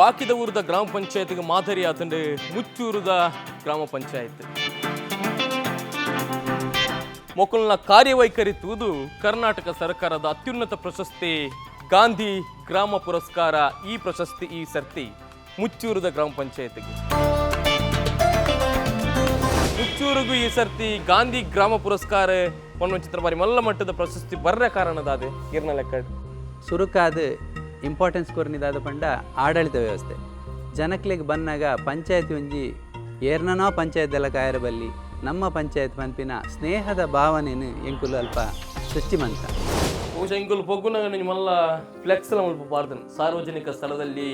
ಬಾಕಿದ ಊರದ ಗ್ರಾಮ ಪಂಚಾಯತ್ಗೆ ಮಾದರಿ ಆತಂಡು ಮುಚ್ಚೂರುದ ಗ್ರಾಮ ಪಂಚಾಯತ್. ಮೊಕಲ್ನ ಕಾರ್ಯವೈಖರಿ ತೂದು ಕರ್ನಾಟಕ ಸರ್ಕಾರದ ಅತ್ಯುನ್ನತ ಪ್ರಶಸ್ತಿ ಗಾಂಧಿ ಗ್ರಾಮ ಪುರಸ್ಕಾರ, ಈ ಪ್ರಶಸ್ತಿ ಈ ಸರ್ತಿ ಮುಚ್ಚೂರುದ ಗ್ರಾಮ ಪಂಚಾಯತ್ಗೆ. ಮುಚ್ಚೂರಿಗೂ ಈ ಸರ್ತಿ ಗಾಂಧಿ ಗ್ರಾಮ ಪುರಸ್ಕಾರ ಒಂದು ಚಿತ್ರ ಬಾರಿ ಮಲ್ಲ ಮಟ್ಟದ ಪ್ರಶಸ್ತಿ ಬರ್ರ ಕಾರಣದಾದೆ ಇರ್ನ ಲೆಕ್ಕ. ಸುರುಕಾದ ಇಂಪಾರ್ಟೆನ್ಸ್ ಕೊರ್ನಿದಾದ ಪಂಡ ಆಡಳಿತ ವ್ಯವಸ್ಥೆ. ಜನಕ್ಲೆಗ್ ಬನ್ನಗ ಪಂಚಾಯತಿ ಒಂಜಿ ಏರ್ನನೋ ಪಂಚಾಯತ್ ದೆಲ್ಲ ಕಾಯರ ಬಲ್ಲಿ, ನಮ್ಮ ಪಂಚಾಯತ್ ಪನ್ಪಿನ ಸ್ನೇಹದ ಭಾವನೆನು ಎಂಕುಲು ಅಲ್ಪ ಸೃಷ್ಟಿ ಮಂತ. ಬಹುಶಃ ಇಂಕುಲು ಪೊಗ್ಗುನಾಗ ಮಲ್ಲ ಫ್ಲೆಕ್ಸ್ ಮುಲ್ಪ ಬಾರ್ದನ್, ಸಾರ್ವಜನಿಕ ಸ್ಥಳದಲ್ಲಿ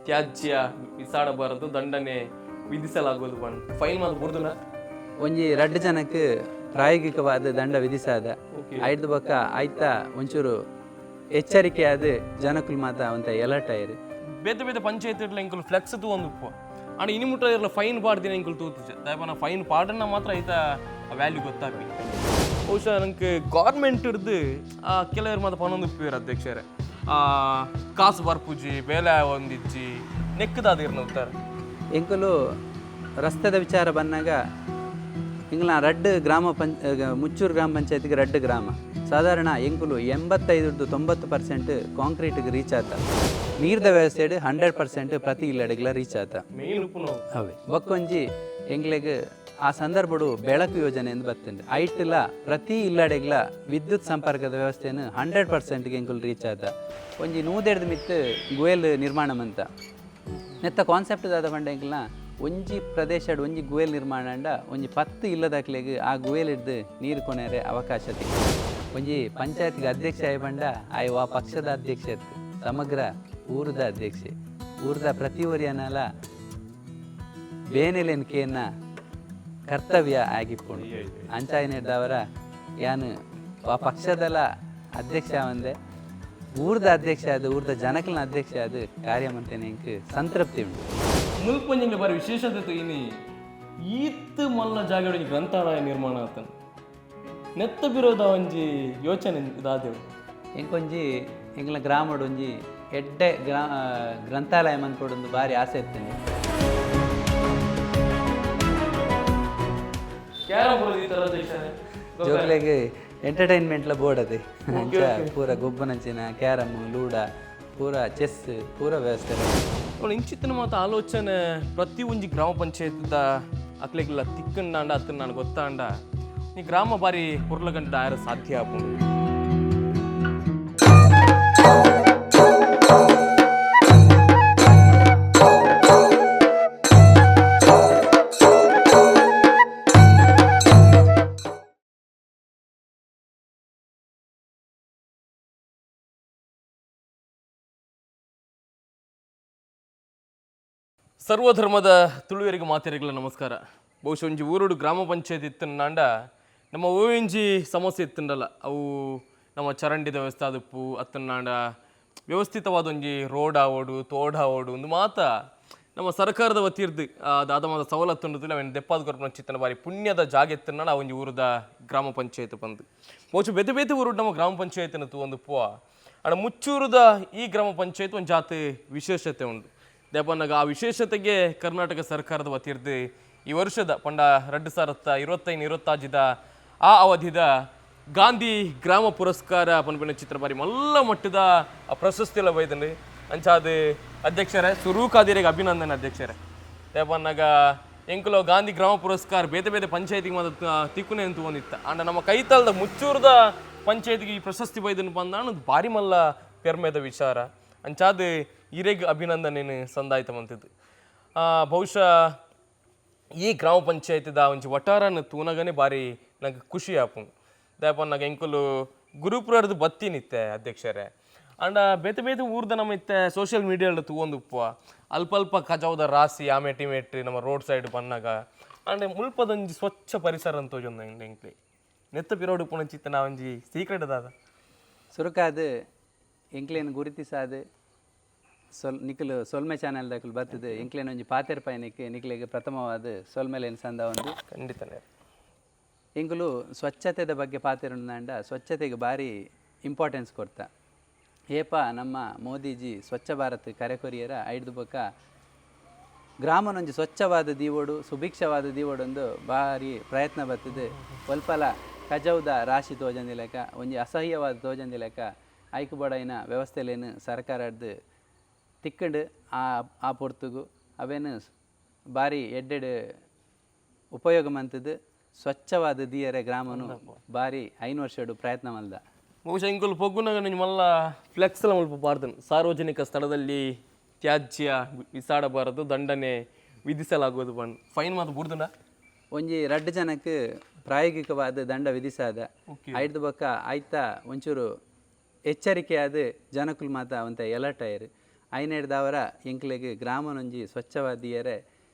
ತ್ಯಾಜ್ಯ ಬಿಸಾಡಬಾರದು, ದಂಡನೆ ವಿಧಿಸಲಾಗುವುದು ಬಂದು ಫೈನ್ ಮಾತ್ರ ಬುರ್ದುನ. ಒಂಜಿ ರಡ್ಡ್ ಜನಕ್ಕೆ ಪ್ರಾಯೋಗಿಕವಾದ ದಂಡ ವಿಧಿಸಾದ. ಐದು ಬೊಕ್ಕ ಆಯ್ತಾ ಒಂಚೂರು ಎಚ್ಚರಿಕೆ ಆದ ಜನಕುಲು ಮಾತ ಅವಂತ ಎಲರ್ಟ್ ಆಯೆರ್. ಬೇತೆ ಬೇತೆ ಪಂಚಾಯತ್ ಇಂಕುಲು ಫ್ಲೆಕ್ಸ್ ತೂವೊಂದು ಉಪ್ಪು ಆಂಡ ಇನಿ ಮುಟ್ಟ ಇರ್ಲ ಫೈನ್ ಪಾಡ್ದಿನ ಇಂಕುಲು ತೂತುಜ. ದಾಯೆಪಂಡ ಫೈನ್ ಪಾಡನ್ನ ಮಾತ್ರ ಐತ ವ್ಯಾಲ್ಯೂ ಗೊತ್ತಾಪಿ. ಬಹುಶಃ ನಂಗೆ ಗೌರ್ಮೆಂಟ್ ಹಿಡ್ದು ಕೆಲವರು ಮಾತ್ರ ಪನೊಂದು ಉಪ್ಪುವೆರ್ ಅಧ್ಯಕ್ಷರೇ, ಕಾಸು ಬರ್ಪುಜಿ, ಬೇಲೆ ಒಂದಿಜ್ಜಿ, ನೆಕ್ಕದಾದ ಇರ್ನ ಉತ್ತರ. ಎಂಕುಲು ರಸ್ತೆದ ವಿಚಾರ ಬನ್ನಾಗ ಎಂಗ್ಲ ರಡ್ಡ್ ಗ್ರಾಮ ಮುಚ್ಚೂರು ಗ್ರಾಮ ಪಂಚಾಯತ್ಗೆ ರಡ್ಡ್ ಗ್ರಾಮ ಸಾಧಾರಣ ಎಂಕುಲು 85ರ್ದು 90% ಕಾಂಕ್ರೀಟ್ಗೆ ರೀಚ್ ಆತ. ನೀರ್ದ ವ್ಯವಸ್ಥೆಡ್ 100% ಪ್ರತಿ ಇಲ್ಲಡೆಗ್ಲ ರೀಚ್ ಆತ. ಮೇನ್ ಉಪ್ಪುನು. ಅವೇ ಬೊಕ್ಕೊಂಜಿ ಎಂಗ್ಲೆಗ್ ಆ ಸಂದರ್ಭಡು ಬೆಳಕು ಯೋಜನೆ ಎಂದು ಬತ್ತುಂಡು. ಐಟ್ಲ ಪ್ರತಿ ಇಲ್ಲಡೆಗ್ಲ ವಿದ್ಯುತ್ ಸಂಪರ್ಕದ ವ್ಯವಸ್ಥೆಯನ್ನು 100%ಗೆ ಎಂಕುಲು ರೀಚ್ ಆತ. ಒಂಜಿ ನೂದೆಡ್ದು ಮಿತ್ತು ಗುವೆಲ್ ನಿರ್ಮಾಣ ಮಂತ. ನೆತ್ತ ಕಾನ್ಸೆಪ್ಟ್ ದಾದ ಪಂಡ, ಎಂಕ್ಲ್ನ ಒಂಜಿ ಪ್ರದೇಶಡ್ ಒಂಜಿ ಗುವೆಲ್ ನಿರ್ಮಾಣ ಅಂಡ ಒಂಜಿ 10 ಇಲ್ಲದಕ್ಲೆಗ್ ಆ ಗುವೆಲ್ ಹಿಡ್ದು ನೀರು ಕೊನೆರೆ ಅವಕಾಶ ತಿಕ್ಕು. ಒಂಜಿ ಪಂಚಾಯತ್ಗೆ ಅಧ್ಯಕ್ಷ ಆಯ್ ಪಂಡ ಆಯ್ ವಾ ಪಕ್ಷದ ಅಧ್ಯಕ್ಷ ಇತ್ತು, ಸಮಗ್ರ ಊರದ ಅಧ್ಯಕ್ಷೆ. ಊರದ ಪ್ರತಿ ಒರಿಯನಲ ಬೇನೆಲೆನ್ ಕೇನ್ನ ಕರ್ತವ್ಯ ಆಗಿಪ್ಪುಂಡು. ಅಂಚಾಯಿನೆಡ್ದಾವರ ಯಾನ್ ಆ ಪಕ್ಷದಲ ಅಧ್ಯಕ್ಷ ಒಂದೆ, ಊರ್ದ ಅಧ್ಯಕ್ಷ ಆದ್, ಊರ್ದ ಜನಕ್ಲೆನ ಅಧ್ಯಕ್ಷ ಆದ್ ಕಾರ್ಯ ಮಂತೇನೆ ಎಂಕ್ ಸಂತೃಪ್ತಿ ಉಂಡು. ಮುಲ್ಪಂಜಿಂಗ್ಲ ಬಾರಿ ವಿಶೇಷತೆ ತೂಯಿನಿ, ಈತ್ ಮಲ್ಲ ಜಾಗಡ್ ಒಂಜಿ ಗ್ರಂಥಾಲಯ ನಿರ್ಮಾಣ ಆತನ. ನೆತ್ತ ಬಿರೋದ ಒಂಜಿ ಯೋಚನೆ ದಾದೆವು? ಎಂಕೊಂಜಿ ಎಂಕ್ಲ ಗ್ರಾಮಡ್ ಒಂಜಿ ಎಡ್ಡೆ ಗ್ರಂಥಾಲಯ ಮನ್ಪೊಡೊಂದು ಬಾರಿ ಆಸೆ ಇತ್ತುಂಡು. ಕ್ಯಾರಂ ಬೋರ್ಡ್ ಈ ತರ ಅಧ್ಯಕ್ಷರೇ? ಜೋಕ್ಲೆಗ್ ಎಂಟರ್ಟೈನ್ಮೆಂಟ್ಲ ಬೋರ್ಡ್ ಅದು. ಅಂಚ ಪೂರ ಗೊಬ್ಬುನಂಚಿನ ಕ್ಯಾರಮ್, ಲೂಡಾ, ಪೂರ ಚೆಸ್ ಪೂರ ವ್ಯವಸ್ಥೆ. ಅವ್ನು ಇಂಚಿತ್ತಿನ ಮಾತ ಆಲೋಚನೆ ಪ್ರತಿ ಒಂಜಿ ಗ್ರಾಮ ಪಂಚಾಯತ್ದ ಅಕ್ಲೆಗ್ಲ ತಿಕ್ಕಂಡಾಂಡ ಅತ್ತ ನಾನು ಗೊತ್ತಾಂಡ ಈ ಗ್ರಾಮ ಬಾರಿ ಪೊರ್ಲಗಂಡ ಆಯರ ಸಾಧ್ಯ ಆಪುಂಡು. ಸರ್ವಧರ್ಮದ ತುಳುವರಿಗೆ ಮಾತೆರೆಗಳ ನಮಸ್ಕಾರ. ಬಹುಶಃ ಒಂಜಿ ಊರುಡು ಗ್ರಾಮ ಪಂಚಾಯತ್ ಇತ್ತಂಡ ನಮ್ಮ ಒಂಜಿ ಸಮಸ್ಯೆ ಇತ್ತಂಡಲ್ಲ, ಅವು ನಮ್ಮ ಚರಂಡಿದ ವ್ಯವಸ್ಥೆ ಆದುಪ್ಪು ಅತ್ತನಾಂಡ ವ್ಯವಸ್ಥಿತವಾದ ಒಂಜಿ ರೋಡ್ ಆವೋಡು, ತೋಡ್ ಆವೋಡು, ಒಂದು ಮಾತ ನಮ್ಮ ಸರ್ಕಾರದ ವತಿರ್ದು ದಾದ ಮಾತ ಸವಲತ್ತು ಉಂಡುದಿಲ್ಲ, ಅವೆನ್ ದೆಪ್ಪಾದ ಕೊರ್ಪುನ ಚಿತ್ತನ ಬಾರಿ ಪುಣ್ಯದ ಜಾಗ ಇತ್ತಂಡ ಆ ಒಂಜಿ ಊರುದ ಗ್ರಾಮ ಪಂಚಾಯತ್ ಬಂದು. ಬಹುಶಃ ಬೇತೆ ಬೇತೆ ಊರುಡು ನಮ್ಮ ಗ್ರಾಮ ಪಂಚಾಯತ್ನ ತೂವೊಂದು ಪುವ ಆಂಡ ಮುಚ್ಚೂರುದ ಈ ಗ್ರಾಮ ಪಂಚಾಯತ್ ಒಂದು ಜಾತಿ ವಿಶೇಷತೆ ಉಂಡು. ದೇಪನ್ನಗ ಆ ವಿಶೇಷತೆಗೆ ಕರ್ನಾಟಕ ಸರ್ಕಾರದ ವತಿರ್ದು ಈ ವರ್ಷದ ಪಂಡ 2025-26ದ ಆ ಅವಧಿದ ಗಾಂಧಿ ಗ್ರಾಮ ಪುರಸ್ಕಾರ ಪನ್ಪಿನ ಚಿತ್ರ ಬಾರಿ ಮಲ್ಲ ಮಟ್ಟದ ಆ ಪ್ರಶಸ್ತಿ ಎಲ್ಲ ಬೈದಂಡು. ಅಂಚಾದ ಅಧ್ಯಕ್ಷರೇ, ಸುರೂಕಾದಿರಿಗೆ ಅಭಿನಂದನೆ ಅಧ್ಯಕ್ಷರೇ. ದೇಪನ್ನಗ ಎಂಕುಲು ಗಾಂಧಿ ಗ್ರಾಮ ಪುರಸ್ಕಾರ ಬೇತೆ ಬೇತೆ ಪಂಚಾಯತಿಗೆ ಮಾತ್ರ ತಿಕ್ಕುನೆ ಅಂತ ಒಂದಿತ್ತ. ಆಂಡ ನಮ್ಮ ಕೈತಲ್ದ ಮುಚ್ಚೂರದ ಪಂಚಾಯತಿಗೆ ಈ ಪ್ರಶಸ್ತಿ ಬೈದನ್ ಬಂದಾಣ ಬಾರಿ ಮಲ್ಲ ಪೆರ್ಮೆದ ವಿಚಾರ. ಅಂಚಾದ ಇರೆಗ್ ಅಭಿನಂದನೆನು ಸಂದಾಯ್ತ ಮಂತಿದ್ದು. ಬಹುಶಃ ಈ ಗ್ರಾಮ ಪಂಚಾಯತಿದ ಒಂಜಿ ವಟಾರನ ತೂನಗನೆ ಬಾರಿ ನಂಗೆ ಖುಷಿ ಆಪುಂಡು. ದಾಯೆಪನ್ನಗ ಎಂಕುಲು ಗುರುಪುರರ್ದು ಬತ್ತಿನಿತ್ತೆ ಅಧ್ಯಕ್ಷರೇ. ಆಂಡ ಬೇತೆ ಬೇತೆ ಊರ್ದ ನಮ್ಮ ಇತ್ತೆ ಸೋಷಿಯಲ್ ಮೀಡಿಯಾಡ್ ತೂವೊಂದು ಉಪ್ಪುವ, ಅಲ್ಪ ಅಲ್ಪ ಕಜಾವುದ ರಾಸಿ ಆಮೇಟಿ ಮೇಟ್ ನಮ್ಮ ರೋಡ್ ಸೈಡ್ ಬನ್ನಾಗ. ಆಂಡ ಮುಲ್ಪದೊಂಜಿ ಸ್ವಚ್ಛ ಪರಿಸರ ಅಂತ ತೋಜೊಂದು ಎಂಕ್ಲೆ. ನೆತ್ತ ಪಿರೋಡು ಉಪ್ಪುನಂಚಿತ್ತ ನಾ ಒಂಜಿ ಸೀಕ್ರೆಟ್ ದಾದ? ಸುರುಕಾದ್ ಎಂಕ್ಲೆನ್ ಗುರುತಿಸಾದ್ ಸೊಲ್ ನಿಕುಲು ಸೊಲ್ಮೆ ಚಾನೆಲ್ ದಕುಲು ಬತ್ತದು ಎಂಕ್ಲೆನ್ ಒಂಜಿ ಪಾತೆರ್ ಪೈನಕ್ಕೆ ನಿಕ್ಲೆಗ್ ಪ್ರಥಮವಾದ ಸೊಲ್ಮೆಲೆನ್ ಸಂದ ಒಂದು. ಖಂಡಿತನೇ. ಎಂಕುಲು ಸ್ವಚ್ಛತೆದ ಬಗ್ಗೆ ಪಾತೆರುಂಡಾಂಡ ಸ್ವಚ್ಛತೆಗೆ ಭಾರಿ ಇಂಪಾರ್ಟೆನ್ಸ್ ಕೊರ್ತ. ಏಪ ನಮ್ಮ ಮೋದಿಜಿ ಸ್ವಚ್ಛ ಭಾರತ್ ಕರೆ ಕೊರಿಯರ ಐಡ್ದು ಬೊಕ್ಕ ಗ್ರಾಮನೊಂಜಿ ಸ್ವಚ್ಛವಾದ ದೀವೋಡು ಸುಭಿಕ್ಷವಾದ ದೀವೋಡೊಂದು ಭಾರಿ ಪ್ರಯತ್ನ ಬರ್ತದೆ. ಒಲ್ಪಲ ಕಜೌದ ರಾಶಿ ತೋಜಂದಿ ಲೆಕ್ಕ, ಒಂಜಿ ಅಸಹ್ಯವಾದ ತೋಜಂದಿ ಲೆಕ್ಕ ಐಕು ಬಡಾಯಿನ ವ್ಯವಸ್ಥೆಲೇನು ಸರ್ಕಾರಡ್ದು ತಿಕ್ಕಂಡು ಆ ಆ ಪೊರ್ತುಗು ಅವೇನು ಭಾರಿ ಎಡ್ಡೆಡ್ ಉಪಯೋಗ ಮಂತದ್ದು ಸ್ವಚ್ಛವಾದ ದೀಯರೆ ಗ್ರಾಮನು ಭಾರಿ 5 ವರ್ಷಡು ಪ್ರಯತ್ನ ಮಲ್ದ. ಬಹುಶಃ ಇಂಕುಲು ಪೊಗ್ಗುನಾಗ ನಿಂಜಿ ಮಲ್ಲ ಫ್ಲೆಕ್ಸ್ ಎಲ್ಲ ಮುಲ್ಪ ಪಾಡ್ದನ್, ಸಾರ್ವಜನಿಕ ಸ್ಥಳದಲ್ಲಿ ತ್ಯಾಜ್ಯ ಬಿಸಾಡಬಾರದು, ದಂಡನೆ ವಿಧಿಸಲಾಗುವುದು ಬನ್ ಫೈನ್ ಮಾತ್ರ ಬುಡ್ದುಂಡ. ಒಂಜಿ ರಡ್ಡು ಜನಕ್ಕೆ ಪ್ರಾಯೋಗಿಕವಾದ ದಂಡ ವಿಧಿಸಾದ. ಐಡ್ದು ಬೊಕ್ಕ ಆಯ್ತಾ ಒಂಚೂರು ಎಚ್ಚರಿಕೆಯಾದ ಜನಕುಲು ಮಾತ ಅವಂತ ಎಲರ್ಟ್ ಆಯರು. ಐನೆಡ್ದವರ ಎಂಕ್ಲೆಗ್ ಗ್ರಾಮನೊಂಜಿ ಸ್ವಚ್ಛವಾದಿಯರೆ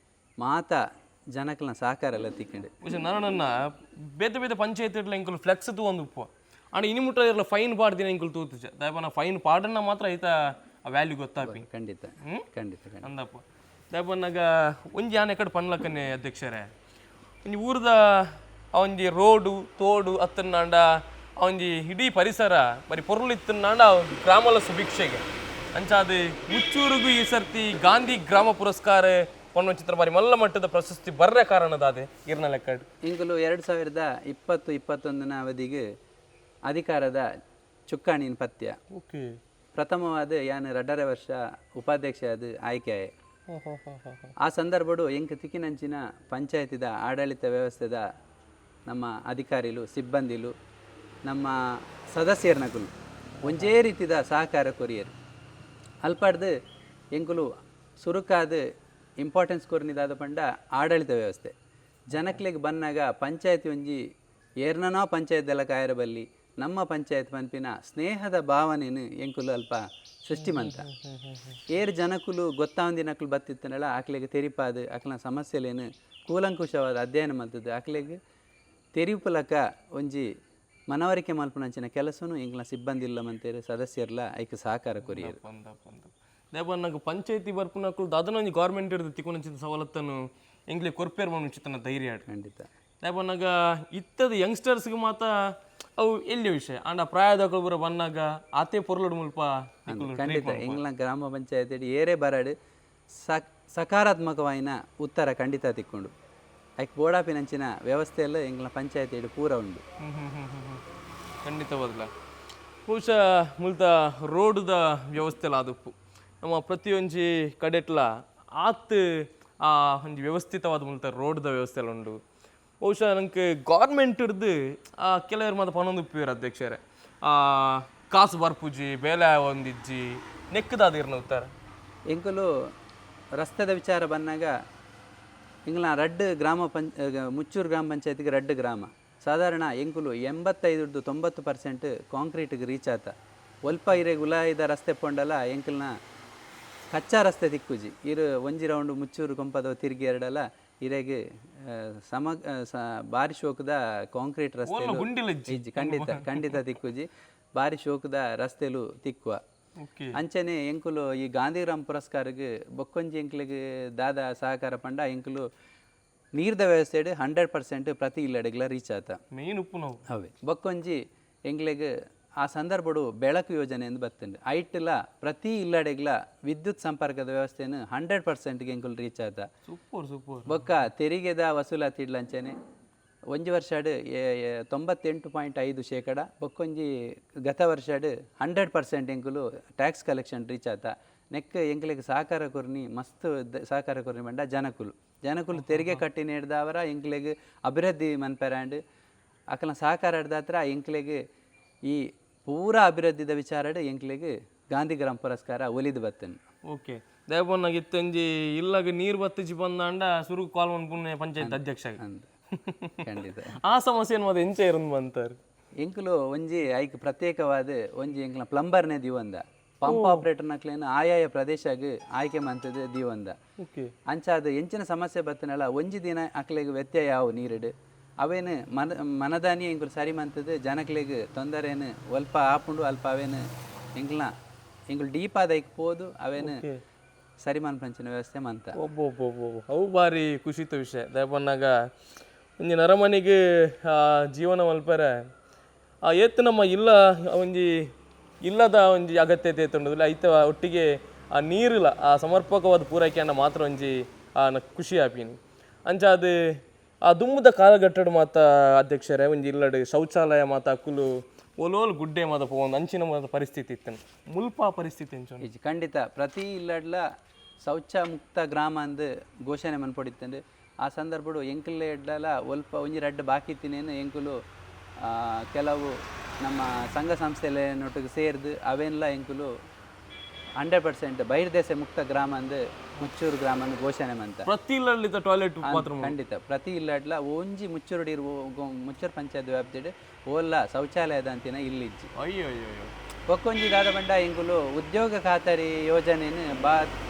ಮಾತ ಜನಕ್ಲನ ಸಹಕಾರ ಎಲ್ಲ ತಿಕ್ಕಂಡು. ಬಹುಶಃ ನನ್ನ ಬೇತೆ ಬೇತೆ ಪಂಚಾಯತ್ ಇಡ್ಲ ಇಂಕುಲು ಫ್ಲೆಕ್ಸ್ ತೂವೊಂದು ಉಪ್ಪು ಆಂಡ ಇನಿ ಮುಟ್ಟ ಇರ್ಲ ಫೈನ್ ಪಾಡ್ದಿನ ಇಂಕುಲು ತೂತುಜ ದಾಯಪನ ಫೈನ್ ಪಾಡನ್ನ ಮಾತ್ರ ಐತ ಆ ವ್ಯಾಲ್ಯೂ ಗೊತ್ತಾಪಿ. ಖಂಡಿತ ಖಂಡಿತ ಖಂಡಿತ. ಅಂದಪ್ಪ ದಾಯಪನ್ನಾಗ ಒಂಜಿ ಆನೆ ಕಡೆ ಪನ್ಲಕ್ಕನೆ ಅಧ್ಯಕ್ಷರೇ, ಒಂಜಿ ಊರ್ದ ಆ ಒಂಜಿ ರೋಡು ತೋಡು ಅತ್ತನ್ನಾಂಡ ಆ ಒಂಜಿ ಇಡೀ ಪರಿಸರ ಬರಿ ಪೊರ್ಲು ಇತ್ತನ್ನಾಂಡ ಗ್ರಾಮಲ ಸುಭಿಕ್ಷೆಗೆ ಅಂಚಾದ ಮುಚ್ಚೂರುಗು ಈ ಸರ್ತಿ ಗಾಂಧಿ ಗ್ರಾಮ ಪುರಸ್ಕಾರ ಚಿತ್ರ ಬಾರಿ ಮಲ್ಲ ಮಟ್ಟದ ಪ್ರಶಸ್ತಿ ಬರ್ರೆ ಕಾರಣದಾದೆ ಇರ್ನ ಲೆಕ್ಕಡ್. ಇಂಕುಲು 2020-21ನ ಅವಧಿಗೆ ಅಧಿಕಾರದ ಚುಕ್ಕಾಣಿನ ಪತ್ಯ. ಓಕೆ. ಪ್ರಥಮವಾದ ಯಾನ್ 2.5 ವರ್ಷ ಉಪಾಧ್ಯಕ್ಷ ಅದು ಆಯ್ಕೆ. ಆ ಸಂದರ್ಭಡು ಎಂಕ್ ತಿಕ್ಕಿನಂಚಿನ ಪಂಚಾಯತಿದ ಆಡಳಿತ ವ್ಯವಸ್ಥೆದ ನಮ್ಮ ಅಧಿಕಾರಿಲು ಸಿಬ್ಬಂದಿಲು ನಮ್ಮ ಸದಸ್ಯರ್ನಕುಲು ಒಂಜೇ ರೀತಿದ ಸಹಕಾರ ಕೊರಿಯರು. ಅಲ್ಪಾಡ್ದು ಎಂಕುಲು ಸುರುಕಾದ ಇಂಪಾರ್ಟೆನ್ಸ್ ಕೊರ್ನಿದಾದ ಪಂಡ ಆಡಳಿತ ವ್ಯವಸ್ಥೆ ಜನಕ್ಲೆಗ್ ಬನ್ನಾಗ ಪಂಚಾಯತಿ ಒಂಜಿ ಏರ್ನನೋ ಪಂಚಾಯತ್ ಕಾಯರ ಬಲ್ಲಿ ನಮ್ಮ ಪಂಚಾಯತ್ ಪನ್ಪಿನ ಸ್ನೇಹದ ಭಾವನೆನು ಎಂಕುಲು ಅಲ್ಪ ಸೃಷ್ಟಿ ಮಂತ. ಏರ್ ಜನಕುಲು ಗೊತ್ತಾವಂದಿನಕುಲು ಬತ್ತಿತ್ತನಲ್ಲ ಆಕ್ಲೆಗ್ ತೆರಿಪಾದು ಅಕ್ಲನ ಸಮಸ್ಯೆಲೇನು ಕೂಲಂಕುಷವಾದ ಅಧ್ಯಯನ ಮಲ್ತದ್ದು ಅಕ್ಲೆಗ್ ತೆರಿಪುಲಕ ಒಂಜಿ ಮನವರಿಕೆ ಮಲ್ಪುನಂಚಿನ ಕೆಲಸನು ಎಂಕ್ಲ ಸಿಬ್ಬಂದಿ ಇಲ್ಲ ಮಂತೇರು ಸದಸ್ಯರ್ಲ ಐಕ್ ಸಹಕಾರ ಕೊರಿಯರು. ದೇವನ್ನಾಗ ಪಂಚಾಯತಿ ಬರ್ಪುನಕುಲು ದಾದನ ಒಂಜಿ ಗೌರ್ಮೆಂಟ್ ಹಿಡಿದು ತಿಕ್ಕೊಂಚಿನ ಸವಲತ್ತನ್ನು ಎಂಗ್ಲೆ ಕೊರ್ಪೇರ್ ಮನುಚಿತನ ಧೈರ್ಯ ಆಡ್. ಖಂಡಿತ. ದೇವನ್ನಾಗ ಇತ್ತದ ಯಂಗ್ಸ್ಟರ್ಸ್ಗೆ ಮಾತ ಅವು ಎಲ್ಲಿ ವಿಷಯ ಆಂಡ ಪ್ರಾಯದಕುಲು ಬರ ಬನ್ನಾಗ ಆತೆ ಪೊರ್ಲುಡು ಮುಲ್ಪ ನಿಕುಲು. ಖಂಡಿತ ಎಂಗ್ಲ ಗ್ರಾಮ ಪಂಚಾಯತಿ ಏರೇ ಬರಡು ಸಕಾರಾತ್ಮಕವಾಯಿನ ಉತ್ತರ ಖಂಡಿತ ತಿಕ್ಕೊಂಡು ಐಕ್ ಬೋಡಾಪಿನಂಚಿನ ವ್ಯವಸ್ಥೆ ಎಲ್ಲ ಎಂಗ್ಲ ಪಂಚಾಯತಿ ಪೂರ ಉಂಡು. ಹ್ಮ್ ಹ್ಮ್ ಹ್ಮ್ ಹ್ಮ್ ಹ್ಮ್. ಖಂಡಿತ ಬದಲ ಬಹುಶಃ ಮುಲ್ತ ರೋಡ್ದ ವ್ಯವಸ್ಥೆ ಆದುಪ್ಪು ನಮ್ಮ ಪ್ರತಿಯೊಂಜಿ ಕಡೆಟ್ಲ ಆತ್ ಆ ಒಂಜಿ ವ್ಯವಸ್ಥಿತವಾದ ಮುಲ್ತ ರೋಡ್ದ ವ್ಯವಸ್ಥೆ ಎಲ್ಲ ಉಂಡು. ಬಹುಶಃ ನಂಗೆ ಗೌರ್ಮೆಂಟ್ ಹಿಡ್ದು ಆ ಕೆಲವರು ಮಾತ್ರ ಪನೊಂದು ಉಪ್ಪಿರು ಅಧ್ಯಕ್ಷರೇ, ಆ ಕಾಸು ಬರ್ಪುಜಿ ಬೇಲೆ ಒಂದಿಜ್ಜಿ ನೆಕ್ಕದಾದಿರ್ನ ಉತ್ತರ. ಎಂಕುಲು ರಸ್ತೆದ ವಿಚಾರ ಬಂದಾಗ ಎಂಗ್ಲ ರಡ್ಡು ಗ್ರಾಮ ಮುಚ್ಚೂರು ಗ್ರಾಮ ಪಂಚಾಯತಿಗೆ ರಡ್ಡು ಗ್ರಾಮ ಸಾಧಾರಣ ಎಂಕುಲು 85-90% ಕಾಂಕ್ರೀಟ್ಗೆ ರೀಚ್ ಆತ. ಒಲ್ಪ ಇರೆಗ್ ಉಲಾಯಿದ ರಸ್ತೆ ಪೊಂಡಲ ಎಂಕಲ್ನ ಕಚ್ಚಾ ರಸ್ತೆ ತಿಕ್ಕುಜಿ. ಇರು ಒಂಜಿ ರೌಂಡ್ ಮುಚ್ಚೂರು ಕೊಂಪದ ತಿರುಗಿ ಎರಡಲ್ಲ ಇರೆಗ್ ಸಮ ಬಾರಿ ಶೋಕದ ಕಾಂಕ್ರೀಟ್ ರಸ್ತೆ ಗುಂಡಿಲ ಇಜ್ಜಿ. ಇಜ್ಜಿ, ಖಂಡಿತ ಖಂಡಿತ ತಿಕ್ಕುಜಿ, ಬಾರಿ ಶೋಕದ ರಸ್ತೆಲು ತಿಕ್ಕುವ. ಓಕೆ. ಅಂಚನೆ ಎಂಕುಲು ಈ ಗಾಂಧಿಗ್ರಾಮ್ ಪುರಸ್ಕಾರಕ್ಕೆ ಬೊಕ್ಕೊಂಜಿ ಎಂಕ್ಲೆಗ್ ದಾದ ಸಹಕಾರ ಪಂಡ ಎಂಕುಲು ನೀರ್ದ ವ್ಯವಸ್ಥೆಡ್ 100% ಪ್ರತಿ ಇಲ್ಲಡೆಗ್ಲ ರೀಚ್ ಆತ. ಮೇನ್ ಉಪ್ಪು ನಾವು ಅವೇ ಬೊಕ್ಕೊಂಜಿ ಎಂಕ್ಲೆಗ್ ಆ ಸಂದರ್ಭಡು ಬೆಳಕು ಯೋಜನೆ ಎಂದು ಬತ್ತುಂಡು. ಐಟ್ಲ ಪ್ರತಿ ಇಲ್ಲಡೆಗ್ಲ ವಿದ್ಯುತ್ ಸಂಪರ್ಕದ ವ್ಯವಸ್ಥೆಯನ್ನು 100%ಗೆ ಎಂಕುಲು ರೀಚ್ ಆತ. Super super. ಬೊಕ್ಕ ತೆರಿಗೆದ ವಸೂಲಾತಿ ಇಡ್ಲಂಚನೆ ಒಂಜಿ ವರ್ಷಡ್ 98.5%, ಬೊಕ್ಕೊಂಜಿ ಗತ ವರ್ಷಡ್ 100% ಎಂಕುಲು ಟ್ಯಾಕ್ಸ್ ಕಲೆಕ್ಷನ್ ರೀಚ್ ಆತ. ನೆಕ್ ಎಂಕ್ಲೆಗ್ ಸಹಕಾರ ಕೊರ್ನಿ ಮಸ್ತ್ ಸಹಕಾರ ಕೊರ್ನಿ ಪಂಡ ಜನಕುಲು ಜನಕುಲು ತೆರಿಗೆ ಕಟ್ಟಿ ನೀಡ್ದವರ ಎಂಕ್ಲೆಗ್ ಅಭಿವೃದ್ಧಿ ಮನ್ಪೆರಾಂಡ್ ಅಕಲ್ನ ಸಹಕಾರ ಹಿಡ್ದಾತ್ರ ಎಂಕ್ಲೆಗ್ ಈ ಪೂರಾ ಅಭಿವೃದ್ಧಿದ ವಿಚಾರಡ್ ಎಂಕ್ಲೆಗ್ ಗಾಂಧಿಗ್ರಾಮ ಪುರಸ್ಕಾರ ಒಲಿದು ಬತ್ತನ್. ಓಕೆ, ದೇವನಾಗ ಇತ್ತಂಜಿ ಇಲ್ಲಾಗ ನೀರು ಬತ್ತಿಜಿ ಬಂದಾಂಡ ಸುರು ಕಾಲ್ ಮನ್ಪುನೆ ಪಂಚಾಯತ್ ಅಧ್ಯಕ್ಷ. ಅಂದ್ ಖಂಡಿತ. ಆ ಸಮಸ್ಯೆ ಏನು ಎಂಚ ಇರಂದು ಬಂತಾರೆ? ಎಂಕುಲು ಒಂಜಿ ಐಕ್ ಪ್ರತ್ಯೇಕವಾದ ಒಂಜಿ ಎಂಕ್ಲ ಪ್ಲಂಬರ್ನೇ ದಿವಂದ ಪಂಪ್ ಆಪರೇಟರ್ನಕ್ಲೇನು ಆಯಾಯ ಪ್ರದೇಶಗ್ ಆಯ್ಕೆ ಮಂತದ ದಿವಂದ. ಓಕೆ. ಅಂಚಾದ ಎಂಚಿನ ಸಮಸ್ಯೆ ಬತ್ತನಲ್ಲ ಒಂಜಿ ದಿನ ಅಕ್ಲೆಗ್ ವ್ಯತ್ಯಯ ಆವು ನೀರಿಡು ಅವೇನು ಮನದಾನಿ ಎಂಕುಲು ಸರಿ ಮಂತದ ಜನಕ್ಲೆಗ್ ತೊಂದರೆನು ಅಲ್ಪ ಆಪುಂಡು ಅಲ್ಪ ಅವೇನು ಎಂಕ್ಲ ಎಂಕುಲು ಡೀಪ್ ಆದ ಐಕ್ ಪೋದು ಅವೇನು ಸರಿ ಮನ್ಪಂಚಿನ ವ್ಯವಸ್ಥೆ ಮಂತ. ಒಬ್ಬೊಬ್ಬೊಬ್ಬ ಅವು ಭಾರಿ ಖುಷಿತ ವಿಷಯ. ದಯಪನ್ನಾಗ ಒಂಜಿ ನರಮನಿಗೆ ಆ ಜೀವನ ಮಲ್ಪರೆ ಆ ಏತ್ ನಮ್ಮ ಇಲ್ಲ ಒಂಜಿ ಇಲ್ಲದ ಒಂಜಿ ಅಗತ್ಯತೆ ಇತ್ತುಂಡುದಿಲ್ಲ ಐತ ಒಟ್ಟಿಗೆ ಆ ನೀರುಲ ಆ ಸಮರ್ಪಕವಾದ ಪೂರೈಕೆಯನ್ನ ಮಾತ್ರ ಒಂಜಿ ಆ ಖುಷಿ ಆಪಿನಿ. ಅಂಚಾದ್ ಆ ದುಂಬುದ ಕಾಲಘಟ್ಟಡ್ ಮಾತ ಅಧ್ಯಕ್ಷರೇ ಒಂಜಿ ಇಲ್ಲಡ್ ಶೌಚಾಲಯ ಮಾತ ಅಕುಲು ಓಲೋಲು ಗುಡ್ಡೆ ಮಾತ ಪೋವೊಂದು ಅಂಚಿನ ಮಾತ ಪರಿಸ್ಥಿತಿ ಇತ್ತುಂಡು. ಮುಲ್ಪ ಆ ಪರಿಸ್ಥಿತಿ ಎಂಚ ಉಂಡು? ಇಜ್ಜಿ, ಖಂಡಿತ ಪ್ರತಿ ಇಲ್ಲಡ್ಲ ಶೌಚ ಮುಕ್ತ ಗ್ರಾಮ ಅಂದ್ ಘೋಷಣೆ ಮನ್ಪೊಡಿತ್ತಂಡು. ಆ ಸಂದರ್ಭಡು ಎಂಕುಲೆ ಎಡ್ಲಲ ಒಲ್ಪ ಒಂಜಿ ರಡ್ಡ್ ಬಾಕಿ ಇತ್ತಿನೇನು ಎಂಕುಲು ಕೆಲವು ನಮ್ಮ ಸಂಘ ಸಂಸ್ಥೆಲೆನೊಟ್ಟಿಗೆ ಸೇರ್ದು ಅವೇನ್ಲ ಎಂಕುಲು 100% ಬಹಿರ್ದೇಶ ಮುಕ್ತ ಗ್ರಾಮ ಅಂದ್ ಮುಚ್ಚೂರು ಗ್ರಾಮ ಘೋಷಣೆ ಮಂತ. ಪ್ರತಿ ಇಲ್ಲಡ್ ಟಾಯ್ಲೆಟ್ ಬಾತ್ರೂಮ್? ಖಂಡಿತ, ಪ್ರತಿ ಇಲ್ಲಡ್ಲ ಒಂಜಿ ಮುಚ್ಚೂರು ಮುಚ್ಚೂರು ಪಂಚಾಯತ್ ವ್ಯಾಪ್ತಿಡ್ ಓಲ್ಲ ಶೌಚಾಲಯದ ಅಂತಿನ ಇಲ್ಲಿಜ್ಜಿ. ಅಯ್ಯೋ ಅಯ್ಯೋ ಅಯ್ಯೋ. ಬೊಕ್ಕೊಂಜಿ ದಾದ ಪಂಡ ಎಂಕುಲು ಉದ್ಯೋಗ ಖಾತರಿ ಯೋಜನೆನ್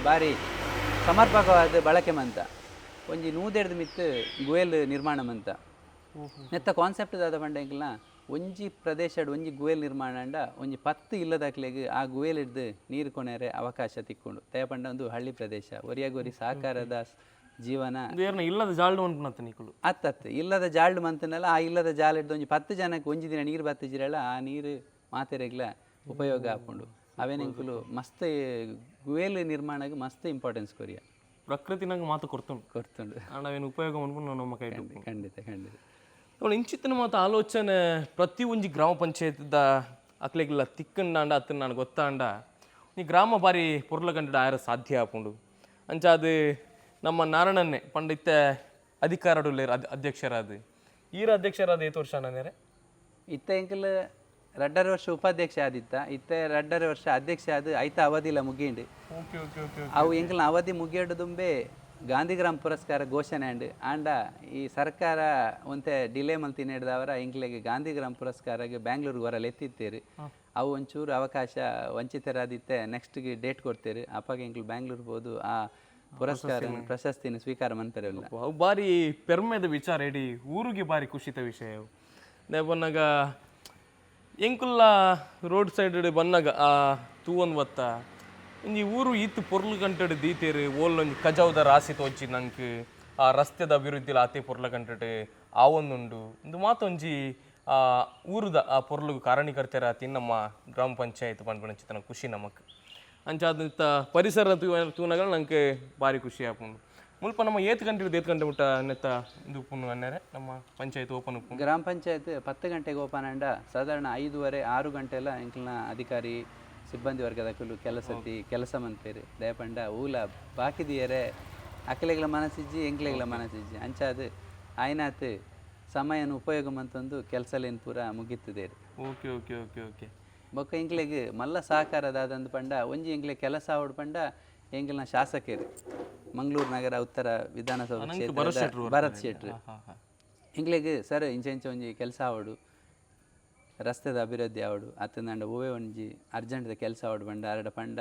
ಬಾರಿ ಸಮರ್ಪಕವಾದ ಬಳಕೆ ಮಂತ ಒಂಜಿ 100ರ್ದ್ ಮಿತ್ತ್ ಗುವೆಲ್ ನಿರ್ಮಾಣ ಮಂತ. ನೆತ್ತ ಕಾನ್ಸೆಪ್ಟ್ ದಾದ ಪಂಡ ಎಂಕಲ್ನ ಒಂಜಿ ಪ್ರದೇಶಡ್ ಒಂಜಿ ಗುವೆಲ್ ನಿರ್ಮಾಣ ಅಂಡ ಒಂಜಿ 10 ಇಲ್ಲದಕ್ಲೆಗ್ ಆ ಗುವೆಲ್ ಹಿಡ್ದು ನೀರು ಕೊನೆರೆ ಅವಕಾಶ ತಿಕ್ಕೊಂಡು. ದಯ ಪಂಡ ಒಂದು ಹಳ್ಳಿ ಪ್ರದೇಶ, ಒರಿಯಾಗೊರಿ ಸಹಕಾರದ ಜೀವನ. ಇಂದು ಏರ್ನ ಇಲ್ಲದ ಜಾಲ್ಡ್ ಮನ್ಪುನತ್ತ ನಿಕುಲು? ಅತ್ತತ್ತು, ಇಲ್ಲದ ಜಾಲ್ಡ್ ಮಂತನಲ್ಲ, ಆ ಇಲ್ಲದ ಜಾಲಿಡ್ದು ಒಂಜಿ 10 ಜನಕ್ಕೆ ಒಂಜಿ ದಿನ ನೀರು ಬತ್ತಿಜಿರಲ್ಲ, ಆ ನೀರು ಮಾತೆರೆಗ್ಲ ಉಪಯೋಗ ಆಪುಂಡು. ಅವೇನೆಂಕುಲು ಮಸ್ತ್ ಗುವೆಲ್ ನಿರ್ಮಾಣಕ್ಕೆ ಮಸ್ತ್ ಇಂಪಾರ್ಟೆನ್ಸ್ ಕೊರಿಯ. ಪ್ರಕೃತಿ ನಂಗೆ ಮಾತು ಕೊರ್ತುಂಡು. ಕೊರ್ತುಂಡು. ಆಂಡ ಅವೇನು ಉಪಯೋಗ ಮನ್ಪುನ ನಮ್ಮ ಕೈಟ್ ಉಪ್ಪುಂಡು. ಖಂಡಿತ ಖಂಡಿತ. ಅವಳು ಇಂಚಿತ್ತಿನ ಮಾತ ಆಲೋಚನೆ ಪ್ರತಿ ಒಂಜಿ ಗ್ರಾಮ ಪಂಚಾಯತ್ದ ಅಕ್ಲೆಗ್ಲ ತಿಕ್ಕಂಡಾಂಡ ಅತ್ತ ನಾನು ಗೊತ್ತಾಂಡ ಈ ಗ್ರಾಮ ಬಾರಿ ಪೊರ್ಲ ಕಂಡ ಆಯರ ಸಾಧ್ಯ ಆಪುಂಡು. ಅಂಚಾದ್ ನಮ್ಮ ನಾರಣನ್ನೇ ಪಂಡಿತ ಅಧಿಕಾರಡುಲ್ಲೇರ್ ಅಧ್ಯಕ್ಷರಾದ ಈರ ಅಧ್ಯಕ್ಷರಾದ ಏತ್ ವರ್ಷ ನಾನೇರೆ? ಇತ್ತ ಎಂಕಲ್ 2.5 ವರ್ಷ ಉಪಾಧ್ಯಕ್ಷ ಆದಿತ್ತ, ಇತ್ತ 2.5 ವರ್ಷ ಅಧ್ಯಕ್ಷ ಆದ ಐತ ಅವಧಿಲ ಮುಗಿಂಡು. Okay okay okay. ಅವು ಎಂಕಲ್ನ ಅವಧಿ ಮುಗಿಯಡ್ದುಂಬೆ ಗಾಂಧಿಗ್ರಾಮ್ ಪುರಸ್ಕಾರ ಘೋಷಣೆ ಆಂಡ್. ಆಂಡ ಈ ಸರ್ಕಾರ ಒಂತೆ ಡಿಲೇ ಮಲ್ತಿ ಹಿಡ್ದವರ ಎಂಕ್ಲೆಗ್ ಗಾಂಧಿಗ್ರಾಮ್ ಪುರಸ್ಕಾರಗೆ ಬ್ಯಾಂಗ್ಳೂರ್ಗೆ ಹೊರಲ್ ಎತ್ತಿತ್ತೇರು. ಅವು ಒಂಚೂರು ಅವಕಾಶ ವಂಚಿತರಾದಿತ್ತೆ, ನೆಕ್ಸ್ಟ್ಗೆ ಡೇಟ್ ಕೊಡ್ತೇರು. ಅಪ್ಪಾಗ ಎಂಕ್ಲು ಬ್ಯಾಂಗ್ಳೂರ್ ಹೋದು ಆ ಪುರಸ್ಕಾರ ಪ್ರಶಸ್ತಿನ ಸ್ವೀಕಾರ ಮನ್ಪೆರಲ್ಲ. ಅವು ಬಾರಿ ಪೆರ್ಮೆದ ವಿಚಾರ, ಇಡೀ ಊರಿಗೆ ಬಾರಿ ಖುಷಿತ ವಿಷಯ ಅವು. ಬನ್ನಾಗ ಎಂಕುಲ್ಲ ರೋಡ್ ಸೈಡ್ ಬನ್ನಾಗ ಆ ತೂವೊಂದು ಬತ್ತ ಒಂಜಿ ಊರು ಈತ್ ಪೊರ್ಲು ಗಂಟೆಡ್ ದೀತೇರು. ಓಲ್ಲೊಂಜಿ ಕಜಾವ್ದ ರಾಸಿ ತೋಜಿ ನಂಕ್, ಆ ರಸ್ತೆದ ಅಭಿವೃದ್ಧಿಲ ಆತೆ ಪೊರ್ಲ ಗಂಟೆಡ್ ಆವೊಂದುಂಡು. ಇಂದು ಮಾತೊಂಜಿ ಆ ಊರುದ ಆ ಪೊರ್ಲುಗು ಕಾರಣೀಕರ್ತರಾತಿ ನಮ್ಮ ಗ್ರಾಮ ಪಂಚಾಯತ್ ಪನ್ಪುನಂಚಿತ್ತಿನ ಖುಷಿ ನಮಕ್. ಅಂಚಾದ್ ಪರಿಸರ ತೂನಗ ನಂಕ್ ಬಾರಿ ಖುಷಿ ಆಪುಂಡು. ಮುಲ್ಪ ನಮ್ಮ ಏತ್ ಗಂಟೆ ಏತ್ ಗಂಟೆ ಮುಟ್ಟ ನೆತ್ತ ಇದು ಉಪ್ಪುಂಡು ಅನ್ನರೆ, ನಮ್ಮ ಪಂಚಾಯತ್ ಓಪನ್ ಉಪ್ಪುಂಡು? ಗ್ರಾಮ ಪಂಚಾಯತ್ 10 ಗಂಟೆಗೆ ಓಪನ್ ಆಂಡ ಸಾಧಾರಣ 5:30 6 ಗಂಟೆ ಎಲ್ಲ ಎಂಕಲ್ನ ಅಧಿಕಾರಿ ಸಿಬ್ಬಂದಿ ವರ್ಗದಕುಲು ಕೆಲಸತಿ ಕೆಲಸ ಮನ್ಪೇರು. ದಯಪಂಡ ಊಲ ಬಾಕಿದಿಯರೆ ಅಕಲೆಗ್ಲ ಮನಸ್ಸಿಜ್ಜಿ, ಎಂಕ್ಲೆಗ್ಲ ಮನಸ್ಸಿಜ್ಜಿ. ಅಂಚಾದ್ ಆಯ್ನಾತ್ ಸಮಯನ ಉಪಯೋಗ ಮಂತೊಂದು ಕೆಲಸಲೇನು ಪೂರ ಮುಗಿತದೇರು. Okay okay okay okay. ಬೊಕ್ಕ ಎಂಕ್ಲೆಗ್ ಮಲ್ಲ ಸಹಕಾರ ದಾದಂದು ಪಂಡ ಒಂಜಿ ಎಂಕ್ಲೆ ಕೆಲಸ ಆವಡ್ ಪಂಡ ಎಂಕಲ್ನ ಶಾಸಕರು ಮಂಗಳೂರು ನಗರ ಉತ್ತರ ವಿಧಾನಸಭಾ ಕ್ಷೇತ್ರದ ಭರತ್ ಶೆಟ್ರು ಎಂಕ್ಲೆಗ್ ಸರ್ ಇಂಚ ಇಂಚ ಒಂಜಿ ಕೆಲಸ ಆವಡು, ರಸ್ತೆದ ಅಭಿವೃದ್ಧಿ ಆವಡು ಅತ್ತಂದಂಡ ಒವ್ವೇ ಒಂಜಿ ಅರ್ಜೆಂಟ್ದ ಕೆಲಸ ಆವಡು ಪಂಡ ಆರಡ ಪಂಡ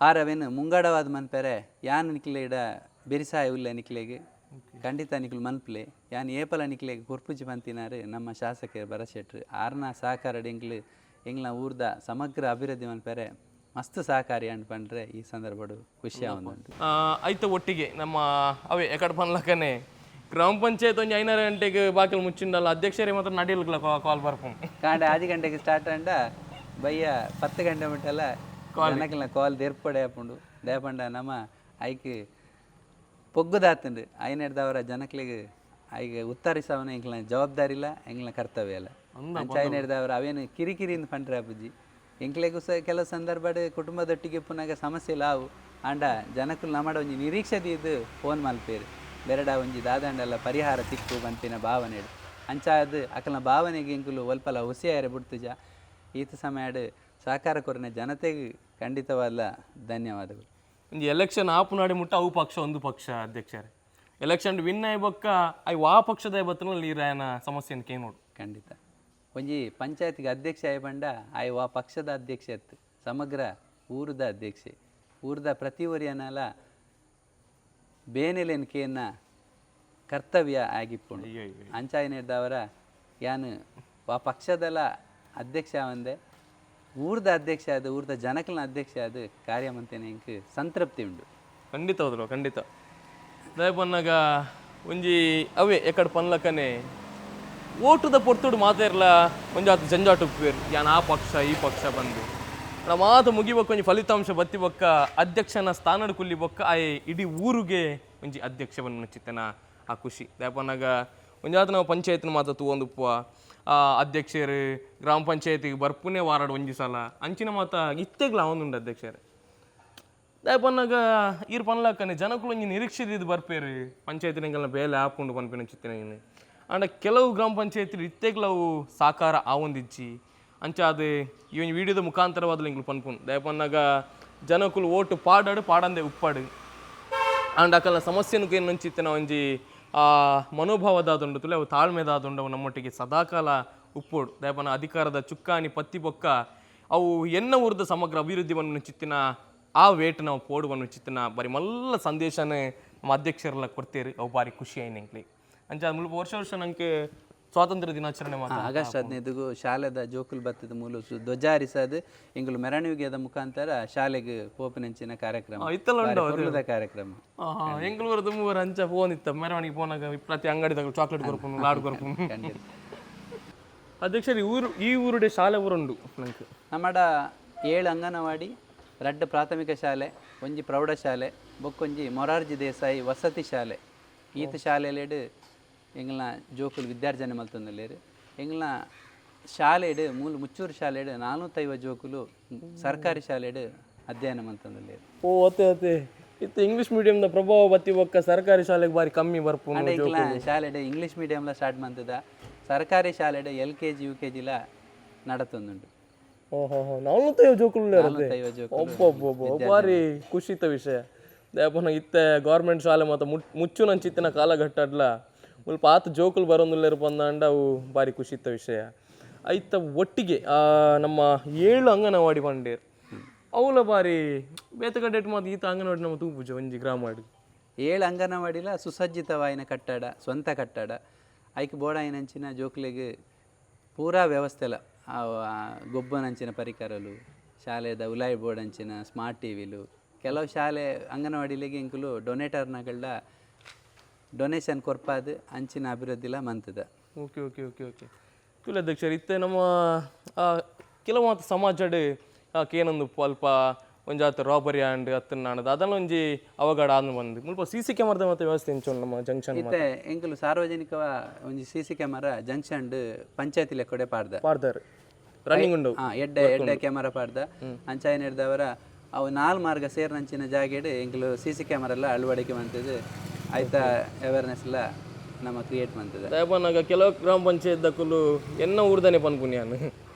ಆರವೇನು ಮುಂಗಡವಾದ ಮನ್ಪೆರೆ ಯಾನ್ ನಿಕ್ಲೆ ಇಡ ಬೆರಿಸಾಯ ಉಲ್ಲ, ನಿಕ್ಲೆಗ್ ಖಂಡಿತ ನಿಕ್ಲು ಮನ್ಪ್ಲೆ, ಯಾನ್ ಏಪಲ ನಿಕ್ಲೆಗ್ ಕೊರ್ಪುಜಿ ಪಂತಿನಾರು ನಮ್ಮ ಶಾಸಕರು ಭರತ್ ಶೆಟ್ರು. ಆರ್ನ ಸಹಕಾರ ಎಂಕ್ಲು ಎಂಗ್ಲ ಊರ್ದ ಸಮಗ್ರ ಅಭಿವೃದ್ಧಿ ಮನ್ಪೆರೆ ಮಸ್ತ್ ಸಹಕಾರಿ ಅಂಡ್ ಪಂಡ್ರೆ ಈ ಸಂದರ್ಭಡು ಖುಷಿ ಆವೊಂದುಂಡು. ಐತ ಒಟ್ಟಿಗೆ ನಮ್ಮ ಅವೇ ಎಕಡೆ ಪನ್ಲಕನೆ ಗ್ರಾಮ ಪಂಚಾಯತ್ ಒಂಜಿ 5 ಗಂಟೆಗೆ ಬಾಕಿಲ್ ಮುಚ್ಚಿಂಡಲ್ಲ, ಅಧ್ಯಕ್ಷರೇ ಮಾತ್ರ ನಡಿಯಲ್ಗ್ಲ ಕಾಲ್ ಬರ್ಪುಂಡು. ಕಾಂಡೆ 6 ಗಂಟೆಗೆ ಸ್ಟಾರ್ಟ್ ಅಂಡ ಬಯ್ಯ 10 ಗಂಟೆ ಮುಟ್ಟೆಲ್ಲ ಜನಕ್ಲೆನ ಕಾಲ್ ದೇರ್ಪಡೆ ಆಪುಂಡು. ದಯಪಂಡ ನಮ್ಮ ಐಕ್ ಪೊಗ್ಗುದಾತುಂಡು ಐನೆಡ್ದವರ ಜನಕ್ಲೆಗ್ ಐಕ್ ಉತ್ತರಿಸವನ ಎಂಕ್ಲೆನ ಜವಾಬ್ದಾರಿ ಇಲ್ಲ, ಎಂಕ್ಲೆನ ಕರ್ತವ್ಯ ಇಲ್ಲ. ಅಂಚ ಐನೆಡ್ದವರ ಅವೇನು ಕಿರಿಕಿರಿಯಿಂದ ಪಂಡ್ರೆ ಆಪುಜಿ. ಎಂಕ್ಲೆಗೂ ಸಹ ಕೆಲವು ಸಂದರ್ಭಡ್ ಕುಟುಂಬದೊಟ್ಟಿಗೆ ಪುನಗ ಸಮಸ್ಯೆ ಇಲ್ಲ ಅವು. ಆಂಡ ಜನಕುಲು ನಮ್ಮಡ ಒಂಜಿ ನಿರೀಕ್ಷೆ ದೀದ್ ಫೋನ್ ಮಲ್ಪೇರು, ಬೆರಡ ಒಂಜಿ ದಾದಂಡಲ ಪರಿಹಾರ ತಿಕ್ಕು ಪನ್ಪಿನ ಭಾವನೆ. ಅಂಚಾದ್ ಅಕಲ್ನ ಭಾವನೆಗೆ ಎಂಕುಲು ಒಲ್ಪಲ ಹುಸಿಯಾರೆ ಬಿಡ್ತುಜ. ಈತ ಸಮಯಡ್ ಸಹಕಾರ ಕೊರಿನ ಜನತೆಗೆ ಖಂಡಿತವಾದ ಧನ್ಯವಾದಗಳು. ಒಂಜಿ ಎಲೆಕ್ಷನ್ ಆಪುನಾಡಿ ಮುಟ್ಟ ಅವು ಪಕ್ಷ ಒಂದು ಪಕ್ಷ ಅಧ್ಯಕ್ಷರೇ, ಎಲೆಕ್ಷನ್ ವಿನ್ ಆಯ್ ಬೊಕ್ಕ I ವಾ ಪಕ್ಷದ ಬತ್ತನಲ್ಲಿ ಈರಾಯನ ಸಮಸ್ಯೆನ ಕೇನೋಡು. ಖಂಡಿತ ಒಂಜಿ ಪಂಚಾಯತ್ಗೆ ಅಧ್ಯಕ್ಷ ಆಯ್ ಪಂಡ ಆಯ್ ವಾ ಪಕ್ಷದ ಅಧ್ಯಕ್ಷ ಇತ್ತು, ಸಮಗ್ರ ಊರದ ಅಧ್ಯಕ್ಷೆ. ಊರದ ಪ್ರತಿ ಒರಿಯನಲ ಬೇನೆಲೆನ್ ಕೇನ್ನ ಕರ್ತವ್ಯ ಆಗಿಪ್ಪುಂಡು. ಅಂಚಾಯಿನೆಡ್ದವರ ಯಾನ್ ವಾ ಪಕ್ಷದಲ ಅಧ್ಯಕ್ಷ ಆವಂದೆ ಊರ್ದ ಅಧ್ಯಕ್ಷ ಆದ ಊರ್ದ ಜನಕಲ್ನ ಅಧ್ಯಕ್ಷ ಆದ ಕಾರ್ಯಮಂತೇನೆ ಎಂಕ್ ಸಂತೃಪ್ತಿ ಉಂಡು. ಖಂಡಿತ ಹೌದು, ಖಂಡಿತ. ದಯ ಪನ್ನಾಗ ಒಂಜಿ ಅವೇ ಎಕಡೆ ಪನ್ಲಕನೆ ಓಟುದ ಪೊರ್ತುಡು ಮಾತೆರ್ಲ ಒಂಜಾತ್ ಜಂಜಾಟ ಉಪ್ಪುವೆರ್, ಯಾನ್ ಆ ಪಕ್ಷ ಈ ಪಕ್ಷ ಬಂದು ನಮ್ಮ ಮಾತ ಮುಗಿಬೊಕ್ಕ ಒಂಜಿ ಫಲಿತಾಂಶ ಬತ್ತಿ ಬೊಕ್ಕ ಅಧ್ಯಕ್ಷನ ಸ್ಥಾನಡ್ ಕುಲ್ಲಿ ಬೊಕ್ಕ ಆಯೆ ಇಡೀ ಊರುಗೆ ಒಂಜಿ ಅಧ್ಯಕ್ಷ ಚಿತ್ತನ ಆ ಖುಷಿ. ದಾಯೆಪನ್ನಗ ಒಂಜಾತ್ ನಾವು ಪಂಚಾಯತ್ನ ಮಾತ ತೂವೊಂದುಪ್ಪುವ, ಆ ಅಧ್ಯಕ್ಷರು ಗ್ರಾಮ ಪಂಚಾಯತಿಗೆ ಬರ್ಪುನೇ ವಾರಡ್ ಒಂಜಿ ಸಲ ಅಂಚಿನ ಮಾತ ಇತ್ತೆಗ್ಲ ಆವೊಂದುಂಡು ಅಧ್ಯಕ್ಷರು. ದಾಯೆಪನ್ನಗ ಈರ್ ಪನ್ಲಕ್ಕನೆ ಜನಕುಲು ಒಂಜಿ ನಿರೀಕ್ಷೆ ದೀದ್ ಬರ್ಪೇರು ಪಂಚಾಯತ್ ಎಂಕಲ್ನ ಬೇಲೆ ಆಪುಂಡು ಪನ್ಪಿನ ಚಿತ್ತನ. ಆಂಡ ಕೆಲವು ಗ್ರಾಮ ಪಂಚಾಯತ್ ಇತ್ತೆಗ್ಲ ಅವು ಸಾಕಾರ ಆವೊಂದಿಜ್ಜಿ. ಅಂಚಾದ್ ಈ ಒಂಜಿ ವಿಡಿಯೋದ ಮುಖಾಂತರವಾದ್ ಎಂಕುಲು ಪನ್ಪುನು, ದಾಯೆಪನ್ನಗ ಜನಕುಲು ಓಟು ಪಾಡಾಡು ಪಾಡಂದೆ ಉಪ್ಪಾಡು, ಆಂಡ ಅಕಲ್ನ ಸಮಸ್ಯೆನು ಕೇನುಂಚಿತ್ತಿನ ಒಂಜಿ ಆ ಮನೋಭಾವದಾದುಂಡು ತುಲೆ, ಅವು ತಾಳ್ಮೆದಾದುಂಡು, ಅವು ನಮ್ಮೊಟ್ಟಿಗೆ ಸದಾಕಾಲ ಉಪ್ಪೋಡು. ದಾಯೆಪನ್ನ ಅಧಿಕಾರದ ಚುಕ್ಕಾಣಿ ಪತ್ತಿ ಬೊಕ್ಕ ಅವು ಎನ್ನ ಊರ್ದ ಸಮಗ್ರ ಅಭಿವೃದ್ಧಿ ಚಿತ್ತಿನ ಆ ವೇಟ್ ನಾವು ಪೋಡು ಚಿತ್ತಿನ ಬಾರಿ ಮಲ್ಲ ಸಂದೇಶನೇ ನಮ್ಮ ಅಧ್ಯಕ್ಷರೆಲ್ಲ ಕೊಡ್ತೇರು. ಅವು ಬಾರಿ ಖುಷಿ ಆಯ್ನ ಎಂಕ್ಲೆ. ಅಂಚ ಮುಲ್ಪ ವರ್ಷ ವರ್ಷ ನಂಗೆ ಸ್ವಾತಂತ್ರ್ಯ ದಿನಾಚರಣೆ ಮಾತ್ರ ಆಗಸ್ಟ್ 15ಗೂ ಶಾಲೆದ ಜೋಕುಲು ಬತ್ತದ ಮೂಲು ಧ್ವಜ ಹಾರಿಸದು ಎಂಕುಲು ಮೆರವಣಿಗೆದ ಮುಖಾಂತರ ಶಾಲೆಗೆ ಪೋಪಿನಂಚಿನ ಕಾರ್ಯಕ್ರಮ. ಇತ್ತಲ್ಲ ಉಂಡು. ಬಾರಿ ಪೊರ್ಲುದ ಕಾರ್ಯಕ್ರಮ. ಎಂಕುಲು ದುಂಬು ಅಂಚ ಫೋನ್ ಇತ್ತ ಮೆರವಣಿಗೆ ಪೋನಾಗ ಪ್ರತಿ ಅಂಗಡಿ ತಗಲು ಚಾಕ್ಲೇಟ್ ಕೊರ್ಪುನು, ಲಾಡು ಕೊರ್ಪುನು. ಖಂಡಿತ. ಅಧ್ಯಕ್ಷರು, ಈ ಊರುಡೆ ಶಾಲೆ ಊರುಂಡು ನಂಗೆ? ನಮ್ಮಡ 7 ಅಂಗನವಾಡಿ, 2 ಪ್ರಾಥಮಿಕ ಶಾಲೆ, ಒಂಜಿ ಪ್ರೌಢಶಾಲೆ, ಬೊಕ್ಕೊಂಜಿ ಮೊರಾರ್ಜಿ ದೇಸಾಯಿ ವಸತಿ ಶಾಲೆ. ಈತ ಶಾಲೆಲೆಡ್ ಎಂಗ್ಲ ಜೋಕುಲು ವಿದ್ಯಾರ್ಜನೆ ಮಲ್ತೊಂದುಲ್ಲೆರ್. ಎಂಗ್ಲ ಶಾಲೆಡ್ ಮೂಲು ಮುಚ್ಚೂರು ಶಾಲೆಡ್ 450 ಜೋಕುಲು ಸರ್ಕಾರಿ ಶಾಲೆಡ್ ಅಧ್ಯಯನ ಮಲ್ತೊಂದುಲ್ಲೆರ್. ಓ ಅತ್ತೆ ಅತ್ತೆ, ಇತ್ತೆ ಇಂಗ್ಲಿಷ್ ಮೀಡಿಯಂದ ಪ್ರಭಾವ ಬತ್ತಿ ಬೊಕ್ಕ ಸರ್ಕಾರಿ ಶಾಲೆಗೆ ಬಾರಿ ಕಮ್ಮಿ ಬರ್ಪುನು. ಆಂಡ ಎಂಕ್ಲ ಶಾಲೆಡ್ ಇಂಗ್ಲೀಷ್ ಮೀಡಿಯಂಲ ಸ್ಟಾರ್ಟ್ ಮಂತದ, ಸರ್ಕಾರಿ ಶಾಲೆಡ್ L K G U K ಜಿಲ ನಡತೊಂದುಂಡು. ಓಹೋ, 450 ಜೋಕುಲು? 450 ಜೋಕುಲು. ಒಬ್ಬೊಬ್ಬೊಬ್ಬ, ಭಾರಿ ಖುಷಿತ ವಿಷಯ. ದಾಯೆಪಂಡ ಇತ್ತೆ ಗೌರ್ಮೆಂಟ್ ಶಾಲೆ ಮಾತ ಮುಚ್ಚುನಂಚಿತ್ತಿನ ಕಾಲಘಟ್ಟಡ್ಲ ಮುಲ್ಪ ಆತ್ ಜೋಕುಲು ಬರೋಂದುಲ್ಲೆರ್ ಪಂದಾಂಡ ಅವು ಭಾರಿ ಖುಷಿತ ವಿಷಯ. ಐತ ಒಟ್ಟಿಗೆ ನಮ್ಮ 7 ಅಂಗನವಾಡಿ ಪಂಡೇರ್, ಅವುಲ ಬಾರಿ ಬೇತೆ ಕಡೆಟ್ ಮಾತ ಈತ ಅಂಗನವಾಡಿ ನಮ್ಮ ತೂಪುಜ ಒಂಜಿ ಗ್ರಾಮಡ್. 7 ಅಂಗನವಾಡಿಲ ಸುಸಜ್ಜಿತವಾಯಿನ ಕಟ್ಟಡ, ಸ್ವಂತ ಕಟ್ಟಡ. ಐಕ್ ಬೋಡಾಯಿನಂಚಿನ ಜೋಕ್ಲೆಗ್ ಪೂರಾ ವ್ಯವಸ್ಥೆಲ, ಗೊಬ್ಬನಂಚಿನ ಪರಿಕರಲು, ಶಾಲೆದ ಉಲಾಯಿ ಬೋರ್ಡಂಚಿನ ಸ್ಮಾರ್ಟ್ ಟಿ ವಿಲು. ಕೆಲವು ಶಾಲೆ ಅಂಗನವಾಡಿಲಿಗೆ ಎಂಕುಲು ಡೊನೇಟರ್ನಗಳ್ಡ ಡೊನೇಷನ್ ಕೊರ್ಪಾದ್ ಅಂಚಿನ ಅಭಿವೃದ್ಧಿಲ ಮಂತದ. ಓಕೆ ಓಕೆ ಓಕೆ ಓಕೆ ತುಲೆ ಅಧ್ಯಕ್ಷರು, ಇತ್ತೆ ನಮ್ಮ ಕೆಲವು ಮಾತ ಸಮಾಜಡ್ ಕೇನೊಂದು ಅಲ್ಪ ಒಂಜಾತ ರಾಬರಿ ಆಂಡ್ ಅತ್ತನಾಂಡ್ ಅದನ್ನ ಒಂಜಿ ಅವಘಡ ಆಂದ್ ಬಂದು ಮುಲ್ಪ ಸಿ ಸಿ ಕ್ಯಾಮರದ ಮತ್ತೆ ವ್ಯವಸ್ಥೆ ಎಂಚ ಉಂಡು ನಮ್ಮ ಜಂಕ್ಷನ್? ಇತ್ತೆ ಎಂಕುಲು ಸಾರ್ವಜನಿಕ ಒಂಜಿ ಸಿ ಸಿ ಕ್ಯಾಮರಾ ಜಂಕ್ಷನ್ ಪಂಚಾಯತಿ ಲೆಕ್ಕೊಡೆ ಪಾಡ್ದ. ಪಾಡ್ದಾರ್, ರನ್ನಿಂಗ್ ಉಂಡು? ಹಾ, ಎಡ್ಡೆ ಎಡ್ಡೆ ಕ್ಯಾಮರಾ ಪಾಡ್ದ. ಅಂಚಾಯಿನ ಹಿಡ್ದವರ ಅವು ನಾಲ್ ಮಾರ್ಗ ಸೇರ್ನಂಚಿನ ಜಾಗೆಡ್ ಎಂಕುಲು ಸಿ ಸಿ ಕ್ಯಾಮರಾ ಎಲ್ಲ ಅಳವಡಿಕೆ ಮಂತದ್ದು, ಐತ ಅವೇರ್ನೆಸ್ ಎಲ್ಲ ನಮ್ಮ ಕ್ರಿಯೇಟ್ ಮಂತದ. ದಯಪನ್ನಾಗ ಕೆಲವು ಗ್ರಾಮ ಪಂಚಾಯತ್ ದಕುಲು ಎನ್ನ ಊರ್ದನೆ ಪನ್ಪುನಿ ಯಾನ್,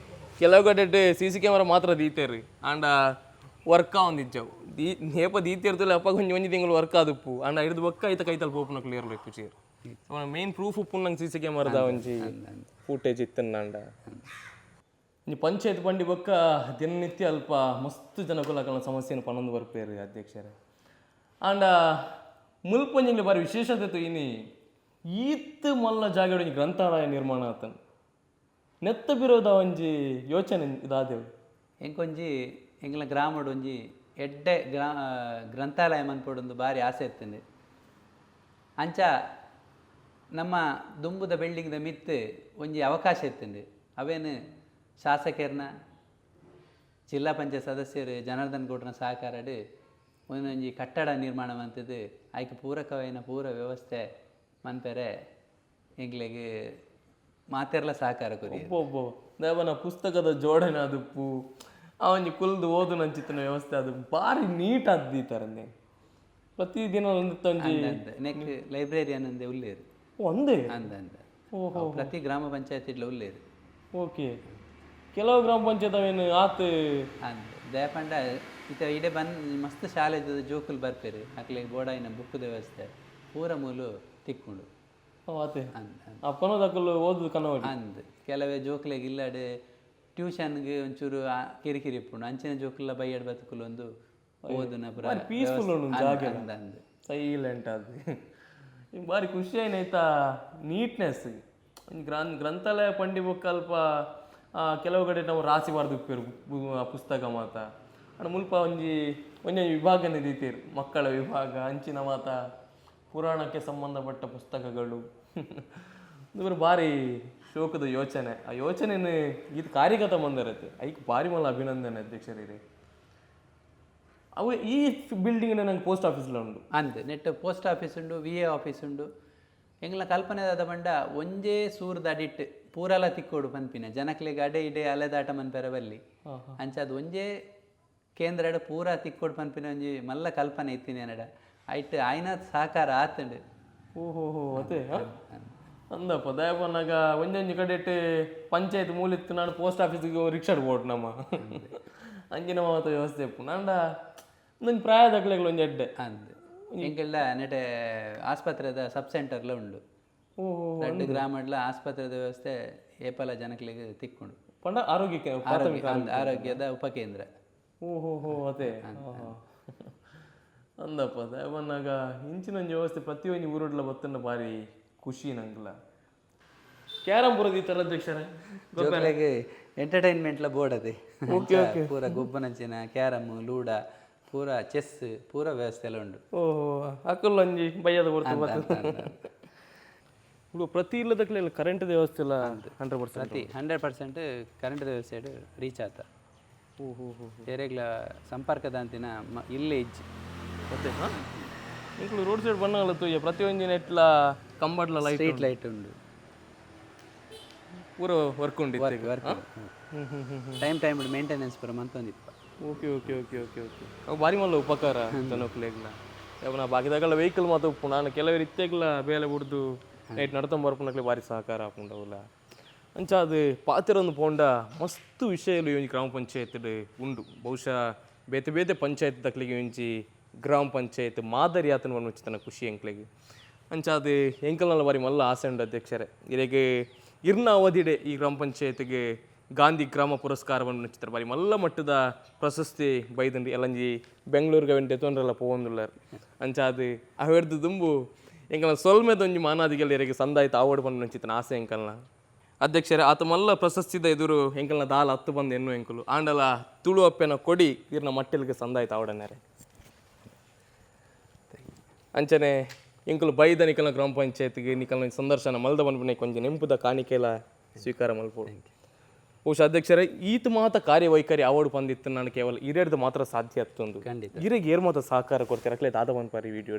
ಕೆಲವು ಕಡೆಟ್ ಸಿ ಸಿ ಕ್ಯಾಮರಾ ಮಾತ್ರ ದೀತೆರ್, ಆಂಡ ವರ್ಕ್ ಆವೊಂದಿಜ್ಜವು. ದೀ ನೇಪ ದೀತಿರ್ತಲ್ಲ, ಅಪ್ಪ ಒಂಜಿ ಒಂಜಿ ತಿಂಗಳು ವರ್ಕ್ ಆದುಪ್ಪು, ಆಂಡ ಹಿಡ್ದು ಬೊಕ್ಕ ಐತ ಕೈತಲ್ ಪೋಪುನ ಕ್ಲಿಯರ್ ಇಪ್ಪುಜೆರ್. ಮೇನ್ ಪ್ರೂಫ್ ಉಪ್ಪು ನಂಗೆ ಸಿ ಸಿ ಕ್ಯಾಮರಾದ ಒಂಜಿ ಫೂಟೇಜ್ ಇತ್ತಂಡ. ಒಂಜಿ ಪಂಚಾಯತ್ ಬಂಡಿ ಬೊಕ್ಕ ದಿನನಿತ್ಯ ಅಲ್ಪ ಮಸ್ತ್ ಜನಕುಲು ಅಕಲ್ನ ಸಮಸ್ಯೆನ್ ಪನೊಂದು ಬರ್ಪೇರು ಅಧ್ಯಕ್ಷರೇ. ಆಂಡ ಮುಲ್ಪ ಒಂಜಿ ಬಾರಿ ವಿಶೇಷತೆ ತೂಯಿನಿ, ಈತ್ ಮಲ್ಲ ಜಾಗಡ್ ಒಂಜಿ ಗ್ರಂಥಾಲಯ ನಿರ್ಮಾಣ ಆತನ್. ನೆತ್ತ ಬಿರೋದ ಒಂಜಿ ಯೋಚನೆ ಇದಾದೆವು? ಎಂಕೊಂಜಿ ಎಂಗ್ಲ ಗ್ರಾಮಡ್ ಒಂಜಿ ಎಡ್ಡೆ ಗ್ರಂಥಾಲಯ ಮನ್ಪೊಡೊಂದು ಬಾರಿ ಆಸೆ ಇತ್ತಂಡು. ಅಂಚ ನಮ್ಮ ದುಂಬುದ ಬಿಲ್ಡಿಂಗ್ದ ಮಿತ್ತು ಒಂಜಿ ಅವಕಾಶ ಇತ್ತಂಡು. ಅವೇನು ಶಾಸಕರ್ನ, ಜಿಲ್ಲಾ ಪಂಚಾಯತ್ ಸದಸ್ಯರು ಜನಾರ್ದನ್ ಗೌಡ್ರನ ಸಹಕಾರಡ್ ಒಂದೊಂಜಿ ಕಟ್ಟಡ ನಿರ್ಮಾಣ ಮಂತದ್ದು, ಐಕ್ ಪೂರಕವಾಯಿನ ಪೂರ ವ್ಯವಸ್ಥೆ ಮನ್ಪೆರೆ ಎಂಕ್ಲೆಗ್ ಮಾತೆರ್ಲ ಸಹಕಾರ ಕೊರಿ. ಒಬ್ಬ ದೇವನ ಪುಸ್ತಕದ ಜೋಡಣೆ ಅದುಪ್ಪು, ಆ ಒಂಜಿ ಕುಲ್ದು ಓದುನಂಚಿತ್ತಿನ ವ್ಯವಸ್ಥೆ ಅದು ಬಾರಿ ನೀಟ್ ಆದ್ ದೀತಾರಂದೆ. ಪ್ರತಿದಿನ ಒಂಜಿ ನೆಕ್ ಲೈಬ್ರರಿಯನ್ ಅಂದೆ ಉಲ್ಲೇರು. ಒಂದೇ? ಅಂದ ಅಂದ, ಪ್ರತಿ ಗ್ರಾಮ ಪಂಚಾಯತ್ ಇಡ್ಲ ಉಲ್ಲೇರು. ಓಕೆ, ಕೆಲವು ಗ್ರಾಮ ಪಂಚಾಯತ್ ಅವೇನು ಆತ್. ಅಂದ್, ದಯಪಂಡ ಇತ್ತೆ ಇಡೆ ಬನ್ ಮಸ್ತ್ ಶಾಲೆದ ಜೋಕುಲು ಬರ್ಪೇರು, ಅಕ್ಲೆಗ್ ಬೋಡಾಯಿನ ಬುಕ್ಕುದ ವ್ಯವಸ್ಥೆ ಪೂರ ಮೂಲು ತಿಕ್ಕುಂಡು. ಓ, ಆತೆ. ಅಂದ್ ಅಂದ್. ಅಪ್ಪನದಕ್ಕಲು ಓದು ಕನ್ನವಡಿ. ಅಂದ್, ಕೆಲವೇ ಜೋಕ್ಲೆಗ್ ಇಲ್ಲಡ್ ಟ್ಯೂಷನ್ಗೆ ಒಂಚೂರು ಕಿರಿಕಿರಿ ಇಪ್ಪುಂಡು. ಅಂಚಿನ ಜೋಕುಲ ಬಯ್ಯಡ್ ಬತ್ತುಕುಲು ಒಂದು ಓದುನ ಪೂರ. ಪೀಸ್ಫುಲ್ ಉಂಡು. ಅಂದ್ ಜಾಗ. ಅಂದ್ ಅಂದ್. ಸೈಲೆಂಟ್ ಅದು. ಇಂಕ್ ಬಾರಿ ಖುಷಿ ಆಯ್ನ ನೀಟ್ನೆಸ್. ಗ್ರಂಥಾಲಯ ಪಂಡಿ ಬೊಕ್ಕ ಅಲ್ಪ ಕೆಲವು ಕಡೆ ನಾವು ರಾಸಿ ಬಾರ್ದು ಉಪ್ಪೇರು ಪುಸ್ತಕ ಮಾತ. ಅಂಡ ಮುಲ್ಪ ಒಂಜಿ ಒಂಜೊಂಜಿ ವಿಭಾಗನೇ ದೀತೆರ್, ಮಕ್ಕಳ ವಿಭಾಗ, ಅಂಚಿನ ಮಾತ, ಪುರಾಣಕ್ಕೆ ಸಂಬಂಧಪಟ್ಟ ಪುಸ್ತಕಗಳು. ಇದು ಬಾರಿ ಶೋಕದ ಯೋಚನೆ. ಆ ಯೋಚನೆನ ಇದು ಕಾರ್ಯಗತ ಮಂದರತ್ತೆ, ಐಕ್ ಬಾರಿ ಮಲ್ಲ ಅಭಿನಂದನೆ ಅಧ್ಯಕ್ಷರೇ. ಅವು ಈ ಬಿಲ್ಡಿಂಗ್ ನಂಗೆ ಪೋಸ್ಟ್ ಆಫೀಸ್ಲ ಉಂಡು. ಅಂದ್, ನೆಟ್ ಪೋಸ್ಟ್ ಆಫೀಸ್ ಉಂಡು, ವಿ ಎ ಆಫೀಸ್ ಉಂಡು. ಎಂಗ್ಲ ಕಲ್ಪನೆ ದಾದ ಪಂಡ, ಒಂಜೇ ಸೂರ್ದ ಅಡಿಟ್ ಪೂರಲ ತಿಕ್ಕೋಡು ಪನ್ಪಿನ, ಜನಕ್ಲೆಗ್ ಅಡೆ ಇಡೆ ಅಲೆದಾಟ ಮನ್ಪೆರ ಬಲ್ಲಿ, ಅಂಚ ಅದು ಒಂಜೇ ಕೇಂದ್ರಡ್ ಪೂರಾ ತಿಕ್ಕೋಡು ಪನ್ಪಿನ ಒಂಜಿ ಮಲ್ಲ ಕಲ್ಪನೆ ಇತ್ತಿನ ಎನ್ನಡ. ಐಟ್ ಆಯ್ನ ಸಹಕಾರ ಆತುಂಡು. ಓಹೋ ಹೋ, ಅದೇ ಅಂದಪ್ಪ. ದಯಪನ್ನಾಗ ಒಂಜೊಂಜಿ ಕಡೆಟ್ ಪಂಚಾಯತ್ ಮೂಲಿತ್ತು, ನಾನು ಪೋಸ್ಟ್ ಆಫೀಸಿಗೆ ರಿಕ್ಷಾಡ್ ಬೋಟ್ ನಮ್ಮ ಅಂಚಿನ ಮಾತ ವ್ಯವಸ್ಥೆ ಇಪ್ಪು. ನಾಂಡ ಒಂದೊಂದು ಪ್ರಾಯದಕ್ಲೆಗ್ಲ ಒಂಜಿ ಎಡ್ಡೆ. ಅಂದ್, ಎಂಕೆಲ್ಲ ನೆಟೆ ಆಸ್ಪತ್ರೆದ ಸಬ್ ಸೆಂಟರ್ಲ ಉಂಡು. ಓಹೋ. ರಡ್ಡ್ ಗ್ರಾಮಡ್ಲ ಆಸ್ಪತ್ರೆದ ವ್ಯವಸ್ಥೆ ಏಪಲ ಜನಕ್ಲೆಗ್ ತಿಕ್ಕುಂಡು. ಪಂಡ ಆರೋಗ್ಯಕ್ಕೆ ಪ್ರಾಥಮಿಕ ಅಂದ್, ಆರೋಗ್ಯದ ಉಪಕೇಂದ್ರ. ಓಹೋ ಹೋ, ಅದೇ ಅಂದಪ್ಪ. ದಯಪನ್ನಾಗ ಇಂಚಿನ ಒಂಜಿ ವ್ಯವಸ್ಥೆ ಪ್ರತಿಯೊಂಜಿ ಊರುಡ್ಲ ಬತ್ತಂಡ ಬಾರಿ ಖುಷಿ ನಂಗ್ಲ. ಕ್ಯಾರಂ ಪುರದ ಈ ಥರ ಅಧ್ಯಕ್ಷರೇ? ಜೋಕ್ಲೆಗ್ ಎಂಟರ್ಟೈನ್ಮೆಂಟ್ಲ ಬೋರ್ಡ್ ಅದೇ, ಪೂರ ಗೊಬ್ಬನಂಚಿನ ಕ್ಯಾರಮ್, ಲೂಡಾ, ಪೂರ ಚೆಸ್, ಪೂರ ವ್ಯವಸ್ಥೆ ಎಲ್ಲ ಉಂಡು. ಓಹೋ, ಅಕುಲ್ ಒಂಜಿ ಬಯ್ಯದ ಹೊರ್ತು ಬರ್ತದೆ. ఇప్పుడు ಪ್ರತಿ ಇಲ್ಲದಕ್ಲೆ ಕರೆಂಟ್ ವ್ಯವಸ್ಥೆ ಇಲ್ಲ 100%? ಪ್ರತಿ 100% ಕರೆಂಟ್ ವ್ಯವಸ್ಥೆ ರೀಚ್ ಆತ. ಓಹೋ ಹೋ. ಏರೆಗ್ಲ ಸಂಪರ್ಕದಂತಿನ ಇಲ್ಲೇ ಇಜ್ಜಿ. ಮತ್ತೆ ಇಂಕ್ಲು ರೋಡ್ ಸೈಡ್ ಬಣ್ಣಗಳ ತೂಯ, ಪ್ರತಿಯೊಂಜಿ ನೆಟ್ಲ ಕಂಬಡ್ಲ ಲೈಟ್. ಸ್ಟ್ರೀಟ್ ಲೈಟ್ ಉಂಡು. ಪೂರ ವರ್ಕ್ ಉಂಡು. ವರ್ಕ್, ಟೈಮ್ ಟೈಮ್ ಮೇಂಟೆನೆನ್ಸ್ ಪೂರ ಮಂತೊಂದಿಪ್ಪ. Okay okay okay okay okay ಅವು ಬಾರಿ ಮಲ್ಲ ಉಪಕಾರ ಜನಕ್ಲೆಗ್ಲ. ಯಾವನ ಬಾಕಿದಾಗಲ ವೆಹಿಕಲ್ ಮಾತ ಉಪ್ಪು, ನಾನು ಕೆಲವರು ಇತ್ತೆಗ್ಲ ಬೇಲೆ ಬುಡ್ದು ನೈಟ್ ನಡ್ತೊಂದು ಬರ್ಪುನಕ್ಲೆ ಬಾರಿ ಸಹಕಾರ ಆಪುಂಡವುಲ. ಅಂಚ ಅದು ಪಾತೆರೊಂದು ಪೋಂಡ ಮಸ್ತ್ ವಿಷಯಲು ಈ ಒಂಜಿ ಗ್ರಾಮ ಪಂಚಾಯತ್ ಉಂಡು. ಬಹುಶಃ ಬೇತೆ ಬೇತೆ ಪಂಚಾಯತ್ ದಕ್ಲೆಗ್ ಒಂಜಿ ಗ್ರಾಮ ಪಂಚಾಯತ್ ಮಾದರಿ ಆತನ ಪನ್ಪುಂಚಿತ್ತನ ಖುಷಿ ಎಂಕ್ಲೆಗ್. ಅಂಚ ಅದು ಎಂಕಲ್ನಲ ಬಾರಿ ಮಲ್ಲ ಆಸೆ ಉಂಡು ಅಧ್ಯಕ್ಷರೇ, ಇರೆಗ್ ಇರ್ನ ಅವಧಿಡೆ ಈ ಗ್ರಾಮ ಪಂಚಾಯತ್ಗೆ ಗಾಂಧಿ ಗ್ರಾಮ ಪುರಸ್ಕಾರ ಪನ್ಪುಂಚಿತ್ತರ ಬಾರಿ ಮಲ್ಲ ಮಟ್ಟದ ಪ್ರಶಸ್ತಿ ಬೈದಂಡು. ಎಲ್ಲಂಜಿ ಬೆಂಗಳೂರಿಗೆ ಅವೆನ್ ದೆತೊಂಡ್ರೆಲ್ಲ ಪೋವೊಂದುಲ್ಲಾರ್. ಅಂಚ ಅದು ಅವೆರ್ದು ದುಂಬು ಎಂಕಲ್ನ ಸೊಲ್ಮೆದೊಂಜಿ ಮಾನಾದಿಗೆಲ್ಲ ಇರೆಗ್ ಸಂದಾಯ್ತ ಆವಡ್ ಪನ್ಪುಂಚಿತ್ತನ ಆಸೆ ಎಂಕಲ್ನ ಅಧ್ಯಕ್ಷರೇ. ಆತ ಮಲ್ಲ ಪ್ರಶಸ್ತಿದ ಎದುರು ಎಂಕಲ್ನ ದಾಲ ಹತ್ತು ಬಂದು ಎನ್ನು ಎಂಕುಲು ಆಂಡಲ ತುಳು ಅಪ್ಪೆನ ಕೊಡಿ ಇರ್ನ ಮಟ್ಟೆಲ್ಗೆ ಸಂದಾಯ್ತ ಆವಡನಾರೆ. ಅಂಚನೆ ಎಂಕುಲು ಬೈದ ನಿಕಲ್ನ ಗ್ರಾಮ ಪಂಚಾಯತ್ಗೆ ನಿಕಲ್ನ ಸಂದರ್ಶನ ಮಲ್ದ ಪನ್ಪುನೆ ಕೊಂಚ ನೆಂಪುದ ಕಾಣಿಕೆಲ ಸ್ವೀಕಾರ ಮಲ್ಪೊಡು. ಬಹುಶಃ ಅಧ್ಯಕ್ಷರೇ, ಈತ ಮಾತ ಕಾರ್ಯವೈಖರಿ ಆವಡ್ ಪಂದಿತ್ತು ನಾನು ಕೇವಲ ಇರೆಡ್ದು ಮಾತ್ರ ಸಾಧ್ಯ ಅತ್ತೊಂದು. ಖಂಡಿತ. ಇರೆಗ್ ಏರ್ ಮಾತ ಸಹಕಾರ ಕೊಡ್ತೀರ ಅಕ್ಲೆ ದಾದ ಪನ್ಪಾರಿ ವಿಡಿಯೋ?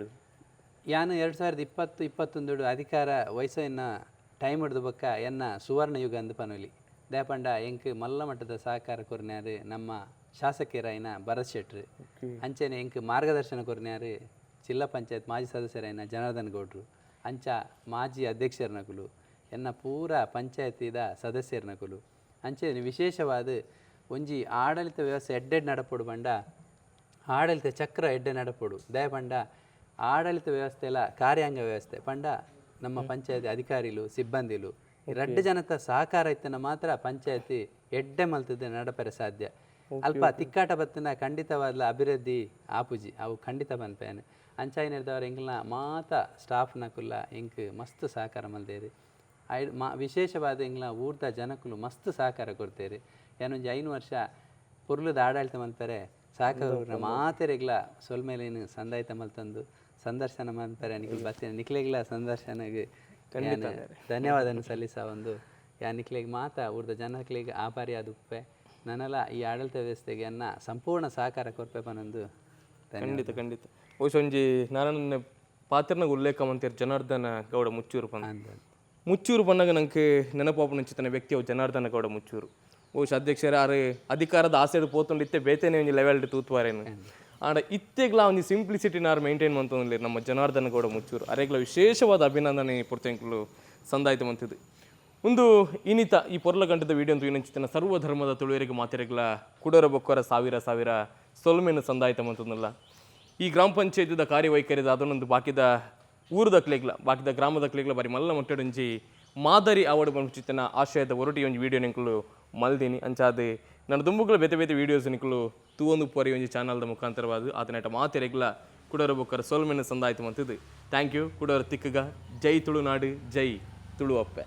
ಯಾನು 2020-21 ಅಧಿಕಾರ ವಯಸ್ಸನ್ನ ಟೈಮ್ ಹಿಡ್ದು ಬೊಕ್ಕ ಎನ್ನ ಸುವರ್ಣ ಯುಗ ಅಂದ್ ಪನೊಲಿ. ದಯಪಂಡ ಎಂಕ್ ಮಲ್ಲ ಮಟ್ಟದ ಸಹಕಾರ ಕೊರ್ನ್ಯಾರು ನಮ್ಮ ಶಾಸಕರಾಯಿನ ಭರತ್ ಶೆಟ್ರು. ಅಂಚನೆ ಎಂಕ್ ಮಾರ್ಗದರ್ಶನ ಕೊರ್ನ್ಯಾರು ಜಿಲ್ಲಾ ಪಂಚಾಯತ್ ಮಾಜಿ ಸದಸ್ಯರಾಯಿನ ಜನಾರ್ದನ್ ಗೌಡ್ರು, ಅಂಚ ಮಾಜಿ ಅಧ್ಯಕ್ಷರನಕುಲು, ಎನ್ನ ಪೂರ ಪಂಚಾಯತಿದ ಸದಸ್ಯರನಕುಲು. ಅಂಚನೆ ವಿಶೇಷವಾದ ಒಂಜಿ ಆಡಳಿತ ವ್ಯವಸ್ಥೆ ಎಡ್ಡೆಡ್ ನಡಪೊಡು ಪಂಡ ಆಡಳಿತ ಚಕ್ರ ಎಡ್ಡೆ ನಡಪೊಡು. ದಯಪಂಡ ಆಡಳಿತ ವ್ಯವಸ್ಥೆ ಎಲ್ಲ ಕಾರ್ಯಾಂಗ ವ್ಯವಸ್ಥೆ ಪಂಡ ನಮ್ಮ ಪಂಚಾಯತಿ ಅಧಿಕಾರಿಲು, ಸಿಬ್ಬಂದಿಲು, ಈ ರಡ್ಡು ಜನತ ಸಹಕಾರ ಇತ್ತನ ಮಾತ್ರ ಪಂಚಾಯತಿ ಎಡ್ಡೆ ಮಲ್ತದೆ ನಡಪೆರೆ ಸಾಧ್ಯ. ಅಲ್ಪ ತಿಕ್ಕಾಟ ಬತ್ತಿನ ಖಂಡಿತವಾದ್ಲ ಅಭಿವೃದ್ಧಿ ಆಪುಜಿ, ಅವು ಖಂಡಿತ ಪನ್ಪೇನೆ. ಅಂಚಾಯಿನದವ್ರು ಎಂಕ್ಲ ಮಾತ ಸ್ಟಾಫ್ನಕುಲ್ಲ ಎಂಕ್ ಮಸ್ತ್ ಸಹಕಾರ ಮಲ್ದೇರು. I ಮಾ ವಿಶೇಷವಾದ ಎಂಕ್ಲ ಊರ್ದ ಜನಕುಲು ಮಸ್ತ್ ಸಹಕಾರ ಕೊಡ್ತೇರು. ಏನೊಂಜಿ 5 ವರ್ಷ ಪೊರ್ಲುದ ಆಡಳಿತ ಮಲ್ಪೆರೆ ಸಹಕಾರ ಮಾತೆರೆಗ್ಲ ಸೊಲ್ಮೆಲೇನು ಸಂದಾಯ್ತ ಮಲ್ತಂದು ಸಂದರ್ಶನ ಮಲ್ಪೆರೆ ನಿಕ್ಲು ಬತ್ತಿನ ನಿಕ್ಲೆಗ್ಲ ಸಂದರ್ಶನಗ್ ಯಾನ್ ಧನ್ಯವಾದನ ಸಲ್ಲಿಸ ಒಂದು ಯಾನ್ ನಿಕ್ಲೆಗ್ ಮಾತ ಊರ್ದ ಜನಕ್ಲೆಗ್ ಆಭಾರಿ ಆದುಪ್ಪೆ. ನನಲ ಈ ಆಡಳಿತ ವ್ಯವಸ್ಥೆಗೆ ಅನ್ನ ಸಂಪೂರ್ಣ ಸಹಕಾರ ಕೊರ್ಪೆ ಪನೊಂದು ಧನ್ಯವಾದ. ಖಂಡಿತ ಖಂಡಿತ. ಬಹುಶಃ ಒಂಜಿ ನಾರಾಯಣನ ಪಾತ್ರನಾಗ ಉಲ್ಲೇಖ ಮಂತಿರ್ ಜನಾರ್ದನ ಗೌಡ ಮುಚ್ಚೂರು ಪಂದ್. ಅಂದ್. ಮುಚ್ಚೂರು ಪನ್ನಗ ನಂಗೆ ನೆನಪಾಪುನಂಚಿತ್ತನ ವ್ಯಕ್ತಿ ಅವು ಜನಾರ್ದನ ಗೌಡ ಮುಚ್ಚೂರು. ಬಹುಶಃ ಅಧ್ಯಕ್ಷರ ಆರು ಅಧಿಕಾರದ ಆಸೆಡ್ ಪೋತೊಂಡು ಇತ್ತೆ ಬೇತೆನೆ ಒಂಜಿ ಲೆವೆಲ್ ತೂತ್ವಾರೇನು. ಆಂಡ ಇತ್ತೆಗ್ಲ ಒಂಜಿ ಸಿಂಪ್ಲಿಸಿಟಿ ನಾರು ಮೇಂಟೈನ್ ಮಂತೊಂದುಲ್ಲೆರ್ ನಮ್ಮ ಜನಾರ್ದನ ಗೌಡ ಮುಚ್ಚೂರು. ಅರೆಗ್ಲ ವಿಶೇಷವಾದ ಅಭಿನಂದನೆ ಪೊರ್ತೆಂಕುಲು ಸಂದಾಯ್ತ ಮಂತಿದ್ದು. ಒಂದು ಇನಿತ ಈ ಪೊರ್ಲ ಗಂಟದ ವಿಡಿಯೋ ಅಂತೂ ಇನ್ನಂಚಿತನ ಸರ್ವಧರ್ಮದ ತುಳುವರಿಗೆ ಮಾತೆರೆಗ್ಲ ಕುಡರ ಬೊಕ್ಕರ ಸಾವಿರ ಸಾವಿರ ಸೊಲ್ಮೆನು ಸಂದಾಯ್ತ ಮಂತೊಂದುಲ್ಲ. ಈ ಗ್ರಾಮ ಪಂಚಾಯತಿದ ಕಾರ್ಯವೈಖರಿದ ಅದನ್ನೊಂದು ಬಾಕಿದ ಊರುದಕ್ಲೆಗ್ಲ ಬಾಕಿದ ಗ್ರಾಮದಕ್ಲೆಗ್ಲ ಬಾರಿ ಮಲ್ಲ ಮಟ್ಟಡೊಂಜಿ ಮಾದರಿ ಆವಡ್ ಪನ್ಪಿಚಿತ್ತನ ಆಶಯದ ಒರಟಿ ಒಂಜಿ ವಿಡಿಯೋ ನಿಂಕುಲು ಮಲ್ದಿನಿ. ಅಂಚಾದ್ ನನ್ನ ದುಂಬುಗಳ ಬೇತೆ ಬೇತೆ ವೀಡಿಯೋಸ್ ನಿಕುಲು ತೂವೊಂದು ಪೋರಿ ಒಂಜಿ ಚಾನಲ್ದ ಮುಖಾಂತರವಾದ. ಆತನೇಟ ಮಾತೆರೆಗ್ಲ ಕುಡರ ಬೊಕ್ಕರ ಸೊಲ್ಮೆನು ಸಂದಾಯ್ತು ಮಂತಿದ್ದು. Thank you. ಕುಡರ ತಿಕ್ಕಗ. ಜೈ ತುಳುನಾಡು, ಜೈ ತುಳು ಅಪ್ಪೆ.